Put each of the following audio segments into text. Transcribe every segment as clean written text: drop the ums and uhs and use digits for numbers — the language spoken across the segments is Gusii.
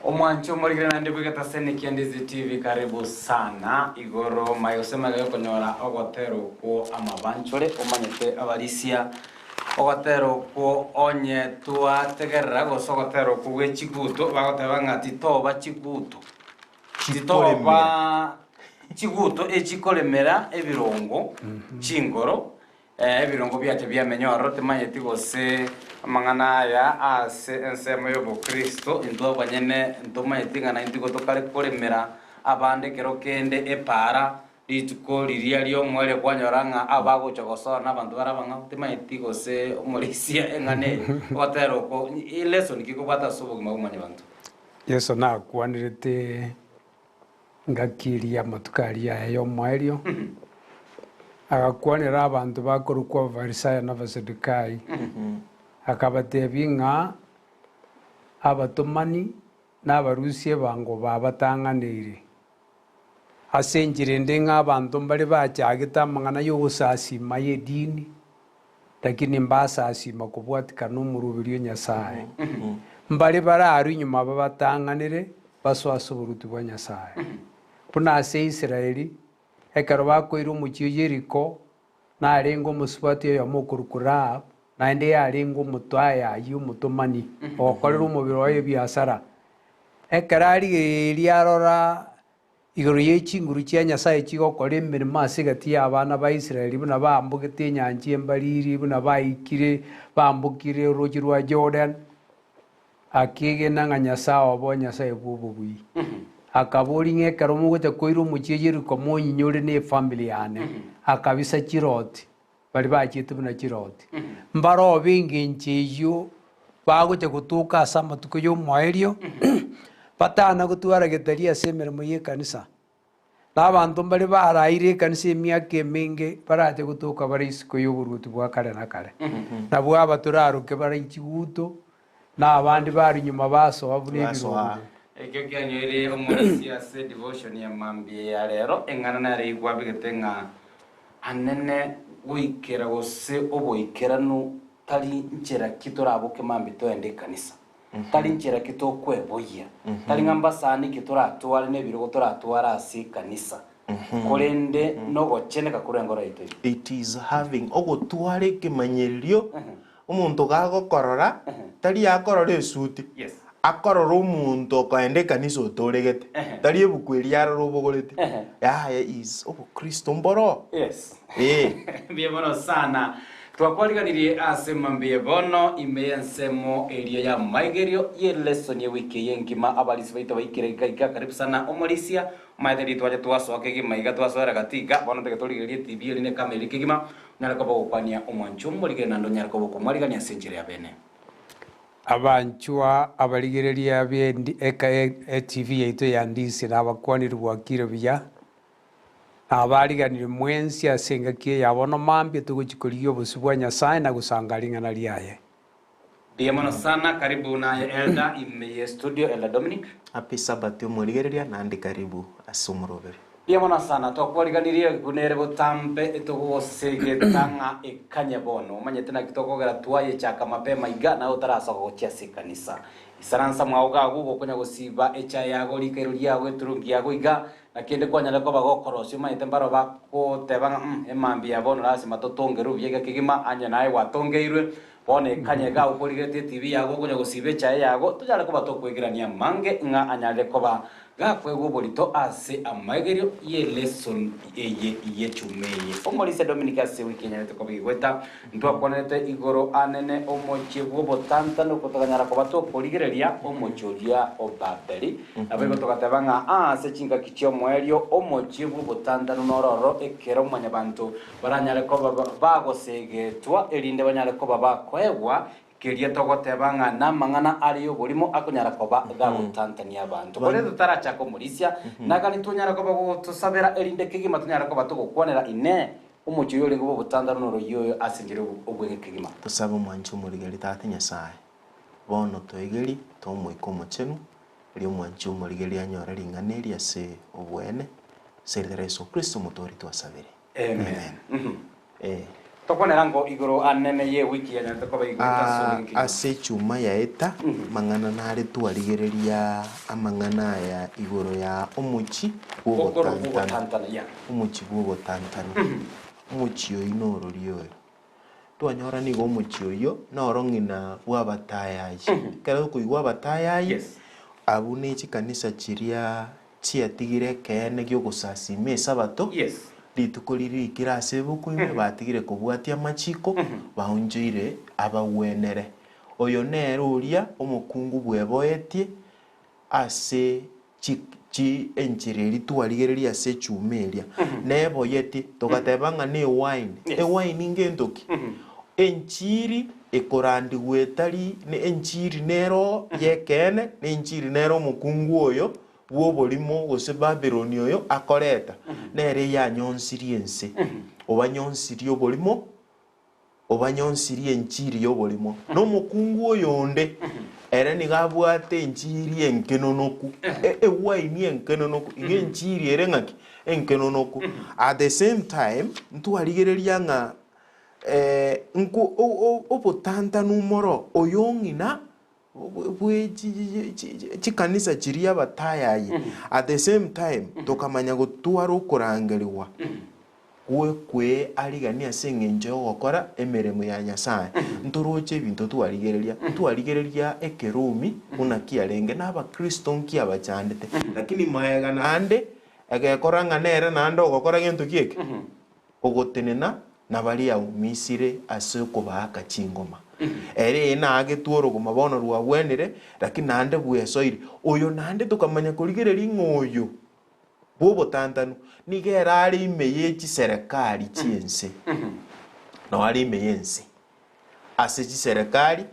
Omwancho omorigire naende bwegete ase Nicky and Dizzy TV karibu sana igoro maye gose magega yokonyora ogotera okwo amabanchore omanyete abarisia ogotera okwo onye twategerera gose ogotera okwo gwe chiguto bagoteba ng'a titoba chiguto titoba chiguto echikoremera ebirongo chingoro Ebirongo biacha biamenya ororo, timanyeti gose amang'ana aya ase ensemo y'obokristo, intwe abanyene ntomanyeti ng'a naintwe igo tokare koremera abande ekero kende epaara, rituko riria ri'omoerio kwanyora ng'a abagocha gosoa nabanto bare abang'ao, timanyeti gose omorisia eng'ana eye, ogotera oko lesson ki kobwate ase obogima bwa mwanyabanto? Yeso nakwanerete Engaki eria y'amatuko aria aye y'omoerio, agakwanera abanto bakorokwa Abafarisai na Abasadukai, akabatebia ng'a abatomani na abarusia ebango baabatang'aneire. Ase enchera ende ng'a abanto mbare bachagete amang'ana y'ogosasima y'edini, lakini mbasasima kobwatikana nomoroberio o Nyasae. Mbare bararwe nyuma babatang'anere basoe ase oboruoti bwa Nyasae. Buna ase Israeli, ekero bakoira omochie o Yeriko, narenge omosubati oyomo okorokwa Rahab, naende yarenge omotoayayi omotomani, ogokorera omobere oye ebiasara. Ekero arigereria arora Igoro ye chinguru chia Nyasae chigokora emeremo ase egati y'abana ba Israeli, buna baambogete enyancha embariri, buna baikire baambokire orooche rwa Jordan, akegena ng'a Nyasae obo Nyasae bw'obobui. Akaboria ng'a ekero mogocha koira omochie o Yeriko monyinyore ne efamiri yane. Akabisa chiroti, baria bachiete buna chiroti. Mbarobe engencho eyio bagocha gotoka ase amatuko y'omoerio, batana gotwara getari ase emeremo y'ekanisa. Na abanto mbare baraire ekanisa emiaka emenge barache gotoka bare isiko y'oboruoti bwa kare na kare. Nabwo aba toraroke bare chiguto, na abande bare nyuma basoa buna Basoa. ebirongo. Ekio kianyoire omorisia ase devotion ya mambia ya rero, eng'ana nere igwabegete ng'a anene goikera gose oboikeranu Tari nchera ki toraboke mambia toende ekanisa, tari nchera ki tokweboyia, tari ng'a mbasani ki toratware na ebirogo toratware ase ekanisa, korende nogocheneka korwa enkoro yaito ime. It is having ogotwara ekemanyererio, omonto gagokorora, tari akorora esuti, Yes. akorora omonto okoenda ekanisa otoregete, tari ebuku eria arora obogoreti, yaya is obokristo mboro. Yes. Ee. Mbuya mono sana. Twakwariganirie ase mambia bono ime y'ensemo eria y'amaigerio y'elesson ewiki eye engima. Abarisia baito baikire iga iga karibu sana omorisia omanyete ritwacha twasoa kegima iga twasoera gati iga bono ntake torigererie TV eria ne camera eria kegima onyare koba ogokwania omwancho omorigere naende onyare koba okomwarigania ase enchera ya bene. Abanchwa abarigereria b'endi eka etv yaito ya Ndisi nabakwanire bwakire buya. Nabariganirie mwensi ase engaki eye ya bono mambia togochia korigia obosio bwa Nyasae na gosanga ring'ana riaye. Mbuya mono sana, karibu naye Elder ime ye studio Elder Dominic. Happy Sabbath omorigereria naende karibu ase omoroberi. Mbuya mono sana, twakwariganirie buna ere botambe togosegeta ng'a ekanye bono. Omanyete naki tokogera twayechaka mapema iga naye otarasoka gochia ase ekanisa. Isaransa mwao iga agwo gokonya gosiba echae yago, rikairo riago, eturungi yago iga, Na kende kwanyare koba gokorosia, omanyete mbaro bagoteba ng'a um, emambia ya bono lasima totongerwe buya iga kegima, onye naye gwatongeirwe, bono ekanya iga okorigeretie etibi yago okonya gosiba echae yago, tonyare koba tokwegerania amange ng'a anyarire koba gakoegwa oborito ase amaegerio y'elesson eye y'echuma eye. Omorisia Dominic ase ewiki enyarete koba egoeta, Ntwakwanerete igoro anene omochie bw'obotantanu tokanyara koba tokorigereria omochie oria o Babeli. Naboigo togateba ng'a aase chingaki chi'omoerio omochie bw'obotantanu nororo ekero mwanyabanto baranyare koba bagosegetwa, erinde banyare koba bakoegwa keria togoteba ng'a namang'ana are y'oborimo akonyara koba gagotantania abanto. Korende totarachaka omorisia, nagani tonyare koba gotosabera erinde kegima tonyare koba togokwanera Inee! Omochie oyo orenge bw'obotantanu noroyio oyo ase enchera y'obweng'e kegima. Tosabe omwanchi omorigeri Tata Nyasae, bono toegeri toe Omoika Omochenu, erio omwanchi omorigeri anyore ring'ana eri ase obweene. Ase erieta ria Yeso Kristo omotoori twasabire. Amen. Amen. Eh. Tokwanera ngo igoro anene ye wiki yanyarete koba igoro Ah, ase obweng'e. ase echuma yaeta mang'ana nare twarigereria amang'ana aya igoro ya omochi Okoro bw'ogotantana. bw'ogotantana, yeah. Omochi bw'ogotantana. Omochi oyio norori oyo. Twanyora nigo omochie oyio noro ng'ina bw'abatayayi. Ekero okoigwa abatayayi, Yes. abwo ne chikanisa chiria chiatigire ekeene gi'ogosasiima esabato, Yes. rituko riria rikire ase ebuku ime, batigire kobwatia amachiko, baonchoire abagwenere. Oyo nere oria omokungu bweboetie ase chi chi enchera eria twarigereria ase echuma eria, neboyetie, togateba ng'a ne ewine. Yes. Ewine ngento ki? Enchiri ekorandigwa etari ne enchiri nero y'ekeene, na enchiri nere omokungu oyo bw'oborimo gose Babylon oyo akoreta, nere eyanyonsirie ense, obanyonsirie oborimo Obanyonsirie enchiri y'oborimo. Na omokungu oyonde, ere nigo abwate enchiri enkenonoku, ewaini enkenonoku, igo enchiri ere ng'aki? Enkenonoku. At the same time, ntwarigereria ng'a nko obotantanu moro oyo ng'ina bwe chikanisa chiria abatayayi at the same time tokamanya gotwara okorangerigwa gwekwe arigani ase eng'encho yogokora emeremo ya Nyasaye. Ntoroche ebinto twarigereria, ntwarigereria ekerumi buna kiarenge na abakristo nkiabachandete, lakini maega naende egekora ng'a nere naende ogokora gento ki eke? Ogotenena nabaria aumisire ase okobaaka chingoma. Ere eye naagetwe orogoma bono rwagwenire, lakini naende bwesoire. Oyo naende tokamanya korigereria ng'a oyo bw'obotantanu nigo ere are ime ye chiserekari chi'ense, nao are ime y'ense. Ase chiserekari,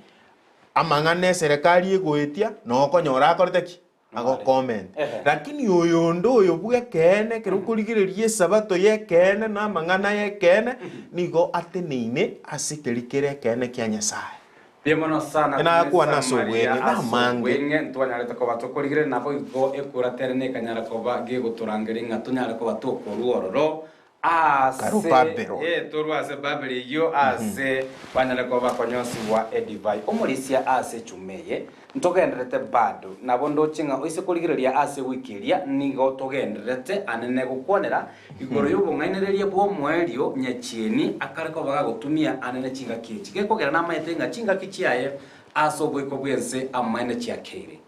amang'ana eserekari egoetia, noo okonyora akorete ki? Agokomenta. Lakini oyonde oyo bw'ekeene, ekero okorigereria esabato y'ekeene na amang'ana y'ekeene, nigo ateneine ase keria kere ekeene kia Nyasae. Mbuya mono sana Nagakwana Kumesa ase Maria obweng'e ase namange. obweng'e ntwanyarete koba tokorigereria nabo igo ekura tere nekanyara koba gegotorangeria ng'a tonyare koba tokorua ororo Kare ase Babeloni. eh, torwe ase Babeli eyio ase banyare koba bakonyosibwa edivai. Omorisia ase echuma eye ntogendererete bado, nabo ndoche ng'a oise korigereria ase ewiki eria nigo togendererete anene gokwanera igoro y'obong'ainereria bw'omoerio nyachieni akare koba gagotumia anene chingaki echi, gekogera namaete ng'a chingaki chiaye ase oboiko bw'ense amaene chiakeire.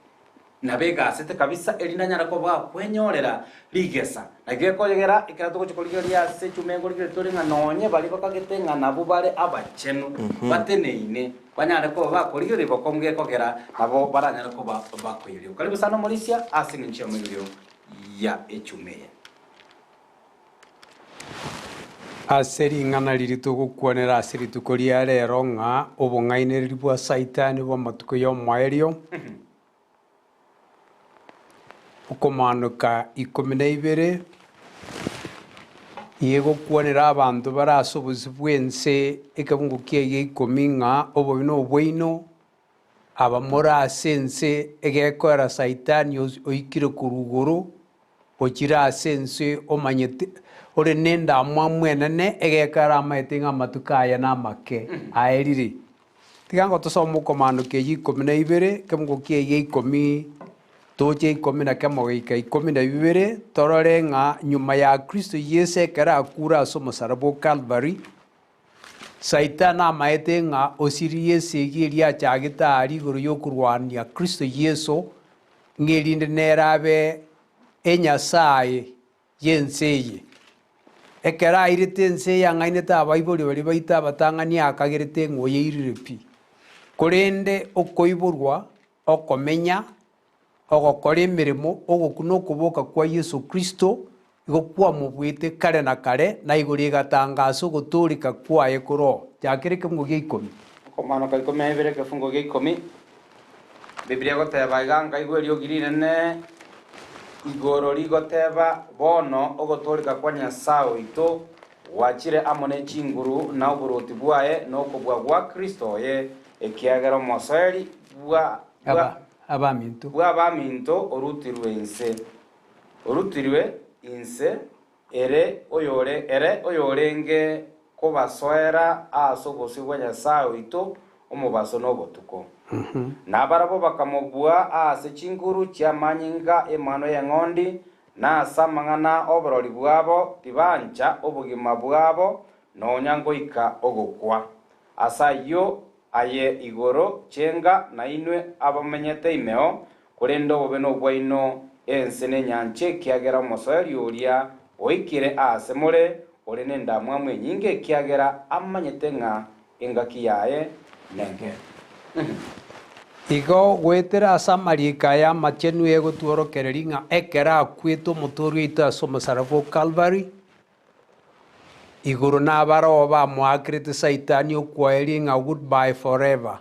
Nabegasete kabisa, erinde anyare koba gakwenyorera rigesa. Naki gekoyegera, ekero togochia korigereria ase echuma ekorigereria tore ng'a nonye baria bakagete ng'a nabwo bare abachenu, bateneine, banyare koba bakorigereria bokong'u gekogera nabo baranyare koba bakoiyorigwa. Karibu sana omorisia ase engencho y'amairorio ya echuma eye. Ase ring'ana riria togokwanera ase rituko ria rero ng'a obong'ainereria bwa Saitani bw'amatuko y'omoerio, Okomaanoka ikomi na ibere, nigo egokwanera abanto bare ase obosio bw'ense ekebungo kiaye gia ikomi ng'a obobe nobwaino, aba more ase ense egekoera Saitani oikire korwa igoro, ochire ase ense omanyete ore nendamwamu enene egekora amaete ng'a amatuko aya namake aerire. Tiga ngotosoma okomaanokia eyio ikomi na ibere, ekemungo kiaye gia ikomi toche ikomi na kemo goika ikomi na bibere, torore ng'a nyuma ya Kristo Yeso ekero akure ase omosaraba o Kalvari, Saitani amaete ng'a osiririe esegi eria achagete aaria igoro y'okorwania Kristo Yeso, ng'a erinde nere abe enyasae y'ense eye. Ekero airete ense eye ang'ainete abaibori baria baito abatang'ani akagerete ng'a oyeirire pi. Korende okoiborwa, okomenya, ogokora emeremo, ogokwa na okoboka kwa Yeso Kristo igo kwamobuete kare na kare, na igoro egatanga ase ogotooreka kwaye koroo. Chakera ekefungo gia ikomi. Okomanoka ikomi na ibere ekefungo gia ikomi. Biblia egoteba iga, Nkaigwa eriogi rinene igoro rigoteba, Bono ogotooreka kwa Nyasae oito gwachire amo ne chinguru na oboruoti bwaye na okobua gwa Kristo oye, ekiagera omosoeri bwa Aba, abaminto. bw'abaminto orutirwe inse, orutirwe inse. Ere oyore ere oyorenge kobasoera ase obosio bwa Nyasae oito omobaso na obotuko. Nabarabwo bakamobua ase chinguru chi'amanyinga 'Emanwa y'Eng'ondi, na ase amang'ana 'oborori bwabo tibancha obogima bwabo nonya ngoika ogokwa. Ase ayio, aye igoro, chenga, na inwe abamenyete imeo, korende obobe nobwaino, ense na enyancha, ekiagera omosoeri oria oikire aase more, ore nendamwamu enyinge, ekiagera amanyete ng'a engaki yaye nenke. Igo goetera ase amariiko aya amachenu egotworokereria ng'a ekero akwete omotoori oito ase omosaraba o Kalvari, Igoro nabaroo bamoakerete Saitani okwaeria ng'a goodbye forever.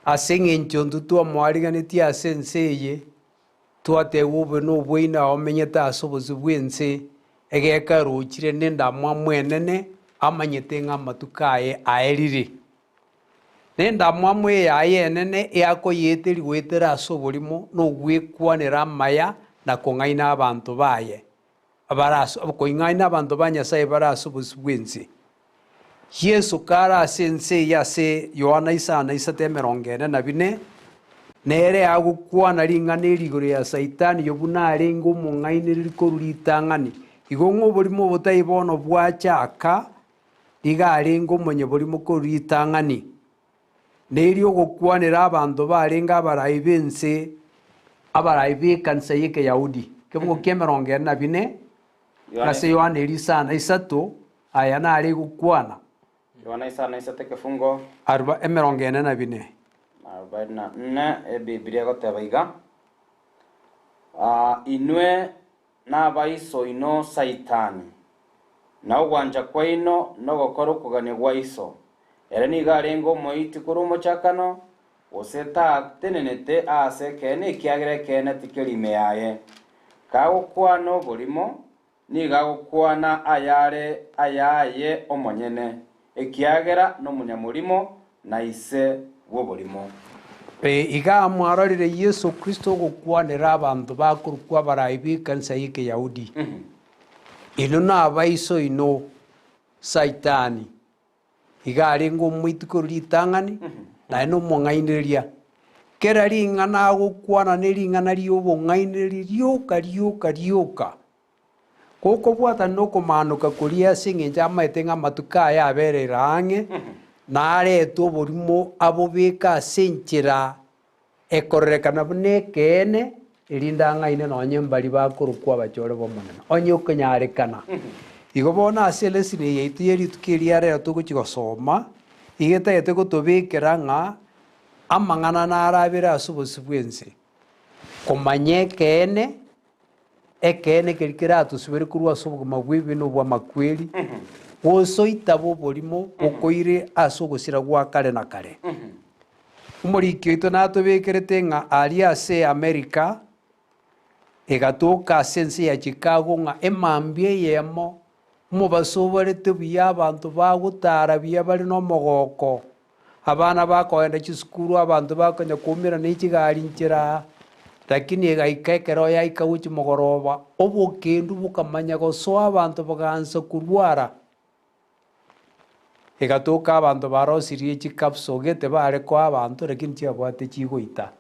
Ase eng'encho intwe twamoariganetie ase ense eye, twatebiwa obobe na oboina omenyete ase obosio bw'ense, egeka erochire nendamwamu enene, amanyete ng'a amatuko aye aerire. Nendamwamu eye yaye enene eakoyeteria goetera ase oborimo na ogwekwanera amaya na kong'aina abanto baye. Abare ase okoing'aina abanto ba Nyasae bare ase obosio bw'ense. Yeso kare ase ense eye ase Yohana isano na isato emerongo ene na bine, nere agokwana ring'ana eri igoro ya Saitani oyo buna arenge omong'ainereria korwa ritang'ani. Igo ng'a oborimo obotai bono bwachaka, nigo arenge omonyaborimo korwa ritang'ani. Nerio ogokwanera abanto barenge abarai b'ense, abarai b'ekanisa y'Ekeyahudi. Ekebugo ki'emerongo ene na bine, ase Yohana eria isano na isato, aya nare gokwana. Yohana isano na isato ekefungo. Aruba emerongo ene na bine. Arobaini na nne, Ebibilia egoteba iga, Inwe Nabaiso inwe Saitani, na ogwancha kwaino nogokora okogania gwa iso. Ere nigo arenge omoiti korwa omochakano, gose tatenenete aase ekeene, ekiagera ekeene tikeri ime yaye. Kagokwana oborimo, nigo agokwana ayare ayaye omonyene, ekiagera nomonyamorimo na ise bw'oborimo. Iga mwarorire Yeso Kristo ogokwanera abanto bakorokwa abarai b'ekanisa y'Ekeyahudi, Inwe nabaiso inwe Saitani, iga arenge omoiti korwa ritang'ani, naye nomong'ainereria. Kera ring'ana agokwana nering'ana ri'obong'ainereria rioka rioka rioka. Gokobwatana nokomaanoka koria ase engencho amaete ng'a amatuko aya abereire ang'e, na arete oborimo abobeke ase enchera ekororekana buna ekeene, erinde ang'aine nonya mbaria bakorokwa abachore b'Omonene, onye okonyarekana. Igo bono ase elesson eye yaito ye rituko eri ria rero togochia gosoma, iga etagete gotobekera ng'a amang'ana narabere ase obosio bw'ense, komanya ekeene, Ekeene keria keratosibere korwa ase obogima bw'ebibe na obw'amakweri, gose oitabe oborimo bokoire ase ogosira gwa kare na kare. Omoriki oito natobekerete ng'a aria ase Amerika, egatoka ase ense ya Chicago ng'a emambia eyemo, omobaso obarete buya abanto bagotara buya bare nomogoko, Abana bakogenda chisukuru, abanto bakonya koumera ne chigari nchera, lakini egaika ekero yaika gochia mogoroba, obokendu bokamanya gosoa abanto bagaansa korwara. Egatoka abanto barosirie chicapsule gete bare koa abanto lakini chiabwate chigoita.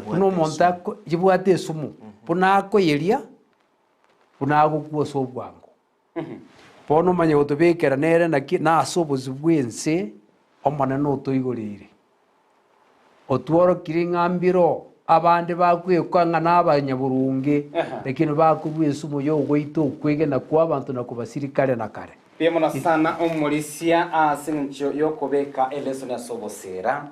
Buna omonto ako chibwate esumu, buna akoyeria, buna agokwa ase obwango. Bono omanye gotobekera nere naki nase obosio bw'ense Omonene otoigoreire. Otworokirie ng'a mbiro abande bakwekwa ng'a nabanyaboronge, lakini bakorua esumo y'ogoita okwegena kw'abanto na kobasiria kare na kare. Mbuya mono sana omorisia ase engencho y'okobeka elesoni ase oboseera.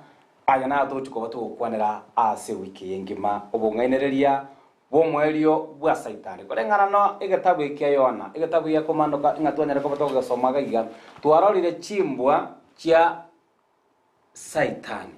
Aya natogochia koba togokwanera ase ewiki eye engima, obong'ainereria bw'omoerio bwa Saitani. Koreng'ana no egetabu eke kia Yohana, egetabu gia komandoka ng'a twanyare koba togogesoma iga iga, twarorire chimbwa chia Saitani.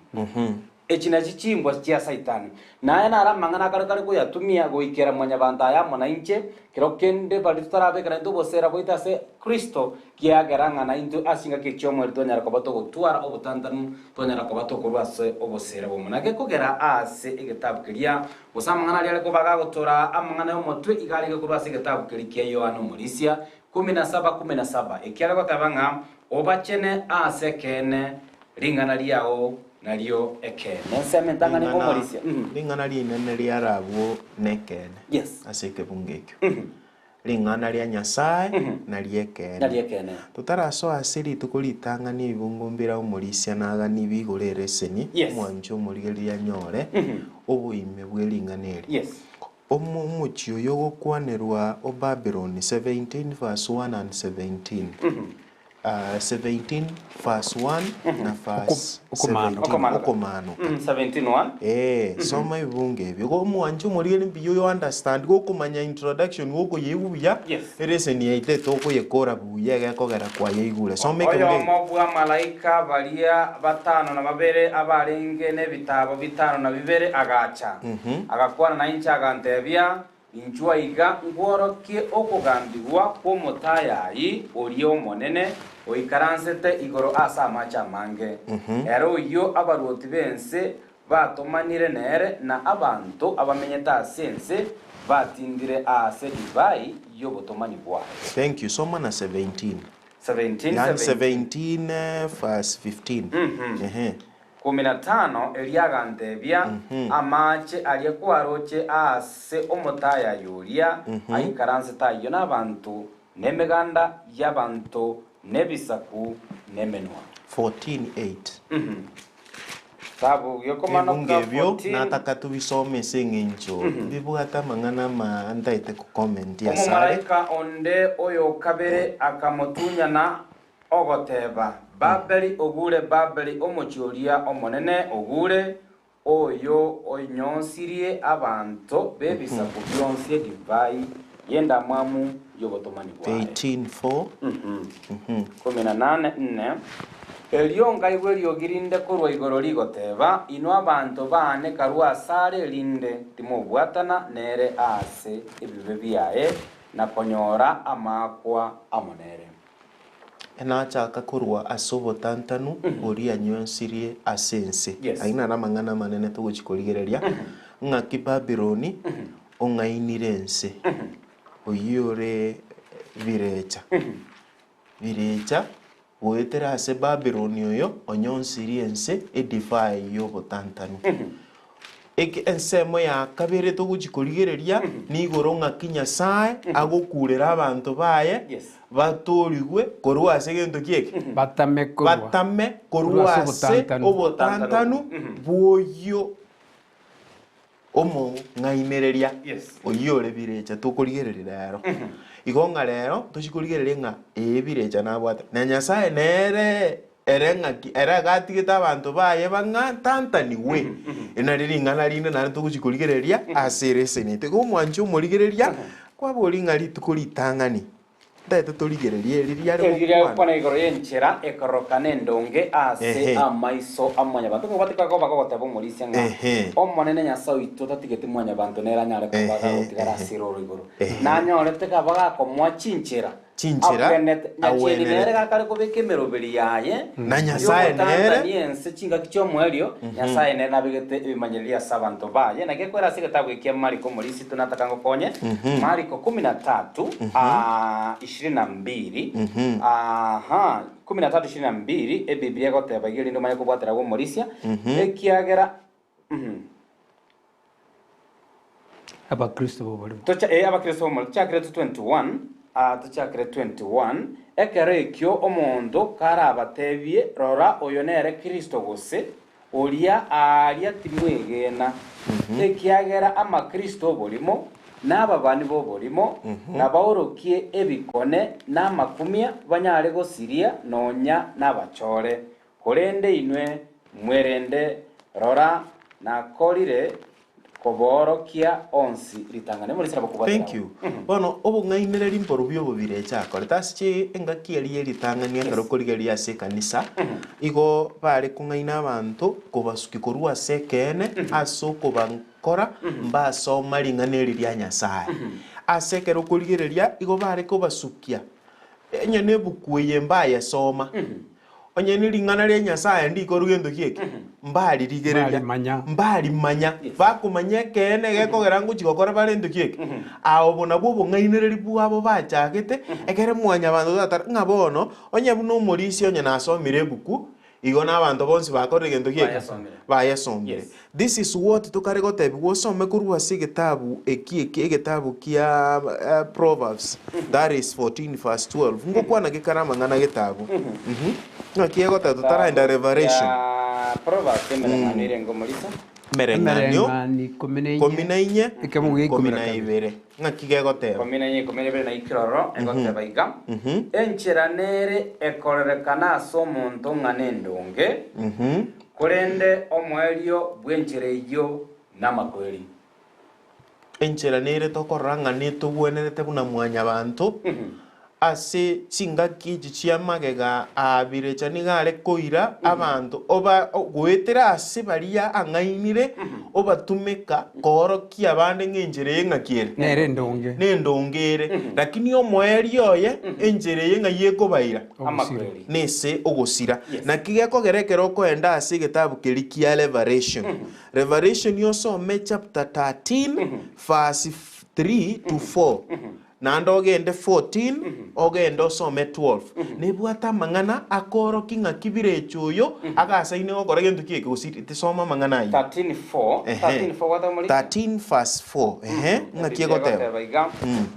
Echi nachi chimbwa chia Saitani. Na aya naro amang'ana akare kare koyatumia goikera mwanyabanto aya amo nainche, kero kende baria totarabekera intwe obosera bwaito ase Kristo, kiagera ng'a naintwe ase chingaki echi chi'omoerio twanyara koba togotwara obotantanu, twanyara koba tokorwa ase obosera bw'omonene. Naki ekogera ase egetabu keria, gose amang'ana aria are koba gagotoraa amang'ana y'omotwe iga arenge korwa ase egetabu keria kia Yohana Omorisia, kumi na saba kumi na saba, ekiare goteba ng'a, Obachene ase ekeene, Ring'ana riao nario ekeene. Ensemo entang'ani Ring'ana, omorisia. Mhm. ring'ana rinene riarabwo nekeene Yes. ase ekebungo ekio. Ring'ana ria Nyasae nario ekeene. Nario ekeene. Totarasoa ase rituko ritang'ani ebibungo mbire omorisia naganie bigoro ereseni, Yes. omwanchi omorigereria anyore oboime bwe ring'ana eri. Yes. Omo omochie oyo ogokwanerwa o Babeloni, 17 verse 1 and 17. 17 verse 1 na verse Okomanoka. 17 Okomanoka. okomanoka. 17 1. Eh, soma ebibungo ebio. Igo omwanche omorigeri mbuya oyo understand, gokomanya introduction gokoyeigwa buya, Yes. elesson yaito etokoyekora buya egekogera kwayeigure. Soma ekebungo eke. Oyomo bw'amalaika baria batano na babere abarenge nebitaabo bitano na bibere agacha, agakwana nainche agantebia, Inchuo aiga nkworokie okogambigwa kw'omotayayi oria omonene oikaransete igoro ase amache amange, ere oyio abaruoti b'ense batomanire nere, na abanto abamenyete ase ense batindire aase edivai y'obotomani bwaye. Thank you. Soma na 17. 17, Yaani 17. 17 verse 15. Ehe. 15 erio agantebia, Amaache aria kwaroche aase omotayayi oria aikaransete ayio nabanto, na emeganda y'abanto, na ebisaku, na emenwa. 14:8. Tabu Ebungo gi'okomanoka ebio 14. nataka tobisome ase eng'encho bibwate amang'ana ama ntaete kokomenti asare. Omomalaika onde oyo kabere akamotunyana, Ogoteba, Babeli ogure, Babeli, omochie oria omonene ogure, oyo onyonsirie abanto b'ebisaku bionsi edivai y'endamwamu y'obotomani bwaye. 18:4. 18 nne. Erio nkaigwa eriogi rinde korwa igoro rigoteba, Inwe abanto baane karue asare erinde timobwatana nere ase ebibe biaye na konyora amaakwa amo nere. Nachaka korwa ase obotantanu boria anywensirie ase ense. Yes. Ayio naro amang'ana amanene togochia korigereria, ng'aki Babiloni ong'ainire ense, oyio ore birecha. Birecha goetera ase Babiloni oyo onyonsirie ense edivai y'obotantanu. Eke ensemo ya kabere togochia korigereria nigoro ng'aki Nyasae agokurera abanto baye Yes. batorigwe korwa ase egento ki eke? Batame korwa. Batame Korwa korwa ase ase obotantanu. obotantanu bw'oyio omong'ainereria Yes. oyio ore birecha tokorigereria rero. Igo ng'a rero tochia korigereria ng'a ee birecha nabwate na Nyasae nere Ere ng'aki ere agatigete abanto baye bang'atantanigwe? Eri nario ring'ana rinde naende togochia korigereria ase ereseni yaito. Igo omwanche omorigereria, kwaboria ng'a rituko ritang'ani ntagete torigererie eri riare Eri gokwana. rigokwana igoro y'enchera ekorokana endonge ase Ehe. amaiso a mwanyabanto. Nigo bateka koba gogoteba omorisia ng'a Ehe. Omonene Nyasae oito tatigeti mwanyabanto nere anyare koba Ehe, gagotigara ehe. ase eroro igoro. Ehe. Nanyorete kaba gakomoa chinchera Chinchera Agwenerete, nyachieni nere agwenerete. gakare kobeka emeroberi yaye Na Nyasae nere. y'ogotantania ense chingaki chi'omoerio, Nyasae nere nabegete ebimanyererio ase abanto baye. Naki ekwera ase egetabu eke kia Mariko omorisia tonataka ngokonye, Mariko kumi na tatu, ishirini na mbili, aha, kumi na tatu ishirini na mbili, Ebibilia egoteba iga erinde omanye kobwatera agwo omorisia, ekiagera, Abakristo b'oborimo. Tocha, eh, Abakristo b'oborimo. Tochakere 21, ah, tochakere 21. Ekero ekio omonto karabatebie, Rora, oyo nere Kristo gose, Oria aaria timwegena, ekiagera amakristo oborimo, na ababani b'oborimo, nabaorokie ebikone na amakumia banyare gosiria nonya nabachore. Korende inwe mwerende, rora, nakorire. Koboorokia onsi ritang'ani. Omorisia nabo okobwatera Thank you. Bono obong'ainereria mborobio obobirecha akorete ase chi engaki eria ye ritang'ani ekero okorigereria ase ekanisa, igo bare kong'aina abanto kobasukia korwa ase ekeene ase okobakora mbasoma ring'ana eri ria Nyasae. Ase ekero okorigereria igo bare kobasukia onye na ebuku eye mbayesoma, Onye nering'ana ria Nyasae ndikorwa gento ki eke, mbaririgereria, Mbarimanya. mbarimanya, bakomanya ekeene gekogera ngochia gokora bare ento ki eke. Obo nabwo obong'ainereria bwabo bachagete, ekere mwanyabanto tatara ng'a bono, onye buna omorisia onye nasomire ebuku, igo na abanto bonsi bakorire gento ki eke? Bayesomire. Bayesomire. Yes. This is what tokare gotebiwa osome korwa ase egetabu eki eki egetabu kia Proverbs that is 14 verse 12 ngokwana gekare amang'ana getabu mhm ng'aki egoteba totaraenda Revelation Ya Proverbs emereng'anio ere ngomorisa. emereng'anio Emereng'anio ikomi na inye, ikomi na inye ekemo gia ikomi ikomi na na kabere. ibere ng'aki gegoteba Ikomi na inye ikomi na ibere na ikiroro egoteba iga, Enchera nere ekorerekana ase omonto ng'a nendonge, Korende omoerio bw'enchera eyio namakweri. Enchera nere tokorora ng'a netogwenerete buna mwanyabanto, ase chingaki echi chia magega aa birecha nigo are koira abanto oba goetera ase baria ang'ainire obatumeka koorokia abande ng'a enchera eye ng'aki ere? Nere endonge. Nendonge ere. Lakini omoerio oye enchera eye ng'ai ekobaira? Amakweri. Nese ogosira. Yes. Naki gekogera ekero okoenda ase egetabu keria kia Revelation. Revelation osome chapter 13 verse 3 to 4. Naende ogende 14 ogende osome 12. Nebwate amang'ana akoorokia ng'aki birecha oyo agasaine gokora gento ki eke gose tisoma amang'ana ayio. 13:4 Ehe. 13:4 gwateba morisia? 13 verse 4 ehe ng'aki Ebibilia egoteba. egoteba iga,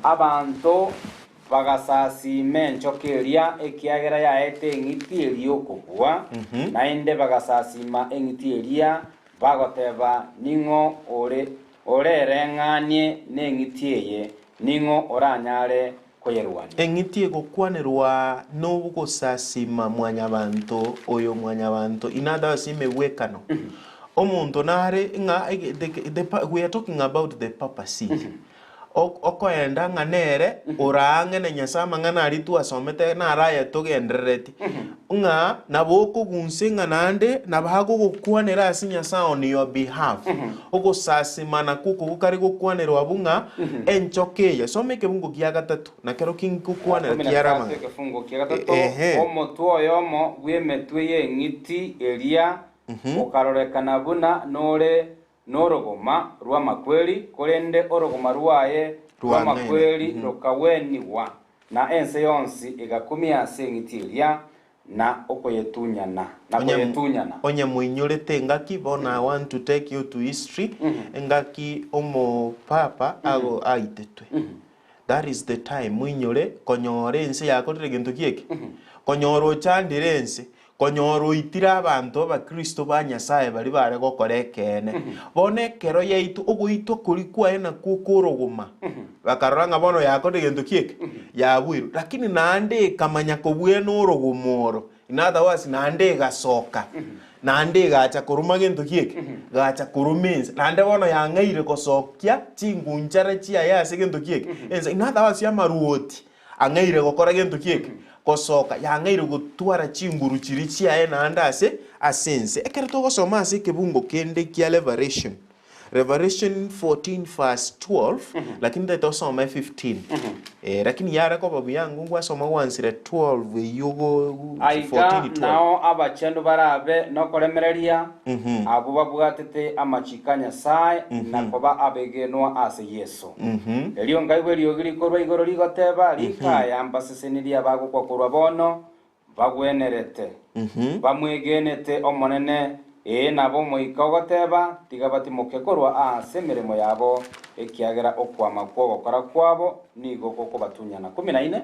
Abanto Bagasasiima enchoka eria, ekiagera yaete eng'iti eria okobua, naende bagasasiima eng'iti eria, bagoteba, Ning'o ore orereng'anie neng'iti eye? Ning'o oranyare koyerwania? Eng'iti egokwanerwa nogosasiima mwanyabanto oyo mwanyabanto, in other words emegwekano. Omonto nare ng'a the we are talking about the papacy. Okoenda ng'a nere oraang'e na Nyasae amang'ana aria twasomete naro aya togenderereti, ng'a nabo okogunsa ng'a naende nabo agogokwanera ase Nyasae on your behalf. Ogosasima nakwo oko gokare gokwanerwa abwo ng'a enchoka eye, soma ekebungo gia gatato, nakero kingokwanera Ikomi na kiare tatu amang'ana. ekefungo kia gatato, Ehe. Omotwe oyomo bw'emetwe y'eng'iti eria okarorekana buna nore Norogoma rw'amakweri, korende orogoma rwaye rw'amakweri rokagwenigwa, na ense yonsi egakumia ase eng'iti eria, na okoyetunyana, na koyetunyana. Onye moinyorete engaki, bono I want to take you to history, engaki omopapa ago aitetwe. That is the time moinyore konyora ense yakorire gento ki eke? Konyora ochandire ense, Konyora oitire abanto abakristo ba Nyasae baria bare gokora ekeene. Bono ekero yaitwa, ogoitwa koria kwaye nakwo okorogoma. Bakarora ng'a bono yakorire gento ki eke? Yabuirwe. Lakini naende ekamanya kobwena orogoma oro. In other words, naende egasoka. Naende egacha koroma gento ki eke? Gacha koroma ense. Naende bono yang'aire gosokia chingunchara chiaye ase gento ki eke? Ense. In other words, amaruoti. Ang'eire gokora gento ki eke? Gosoka, yang'eire gotwara chinguru chiria chiaye naende ase ase ense. Ekero togosoma ase ekebungo kende kia Revelation, Revelation 14 verse 12, lakini ntaete osome 15. Eh, lakini yare koba buya ango gwasoma gwansire 12 eyio go Aiga 14 12. nao abachenu barabe nokoremereria, abwo babwatete amachiko a Nyasae na koba abegenwa ase Yeso. Erio nkaigwa eriogi rikorwa igoro rigoteba, Rika aya mbasesenirie abagokwa korwa bono, bagwenerete, bamwegenete Omonene, ee, nabo Omoika ogoteba, tiga batimoke korwa aase emeremo yabo, ekiagera okwama kw'ogokora kwabo nigo gokobatunyana. Kumi na ine.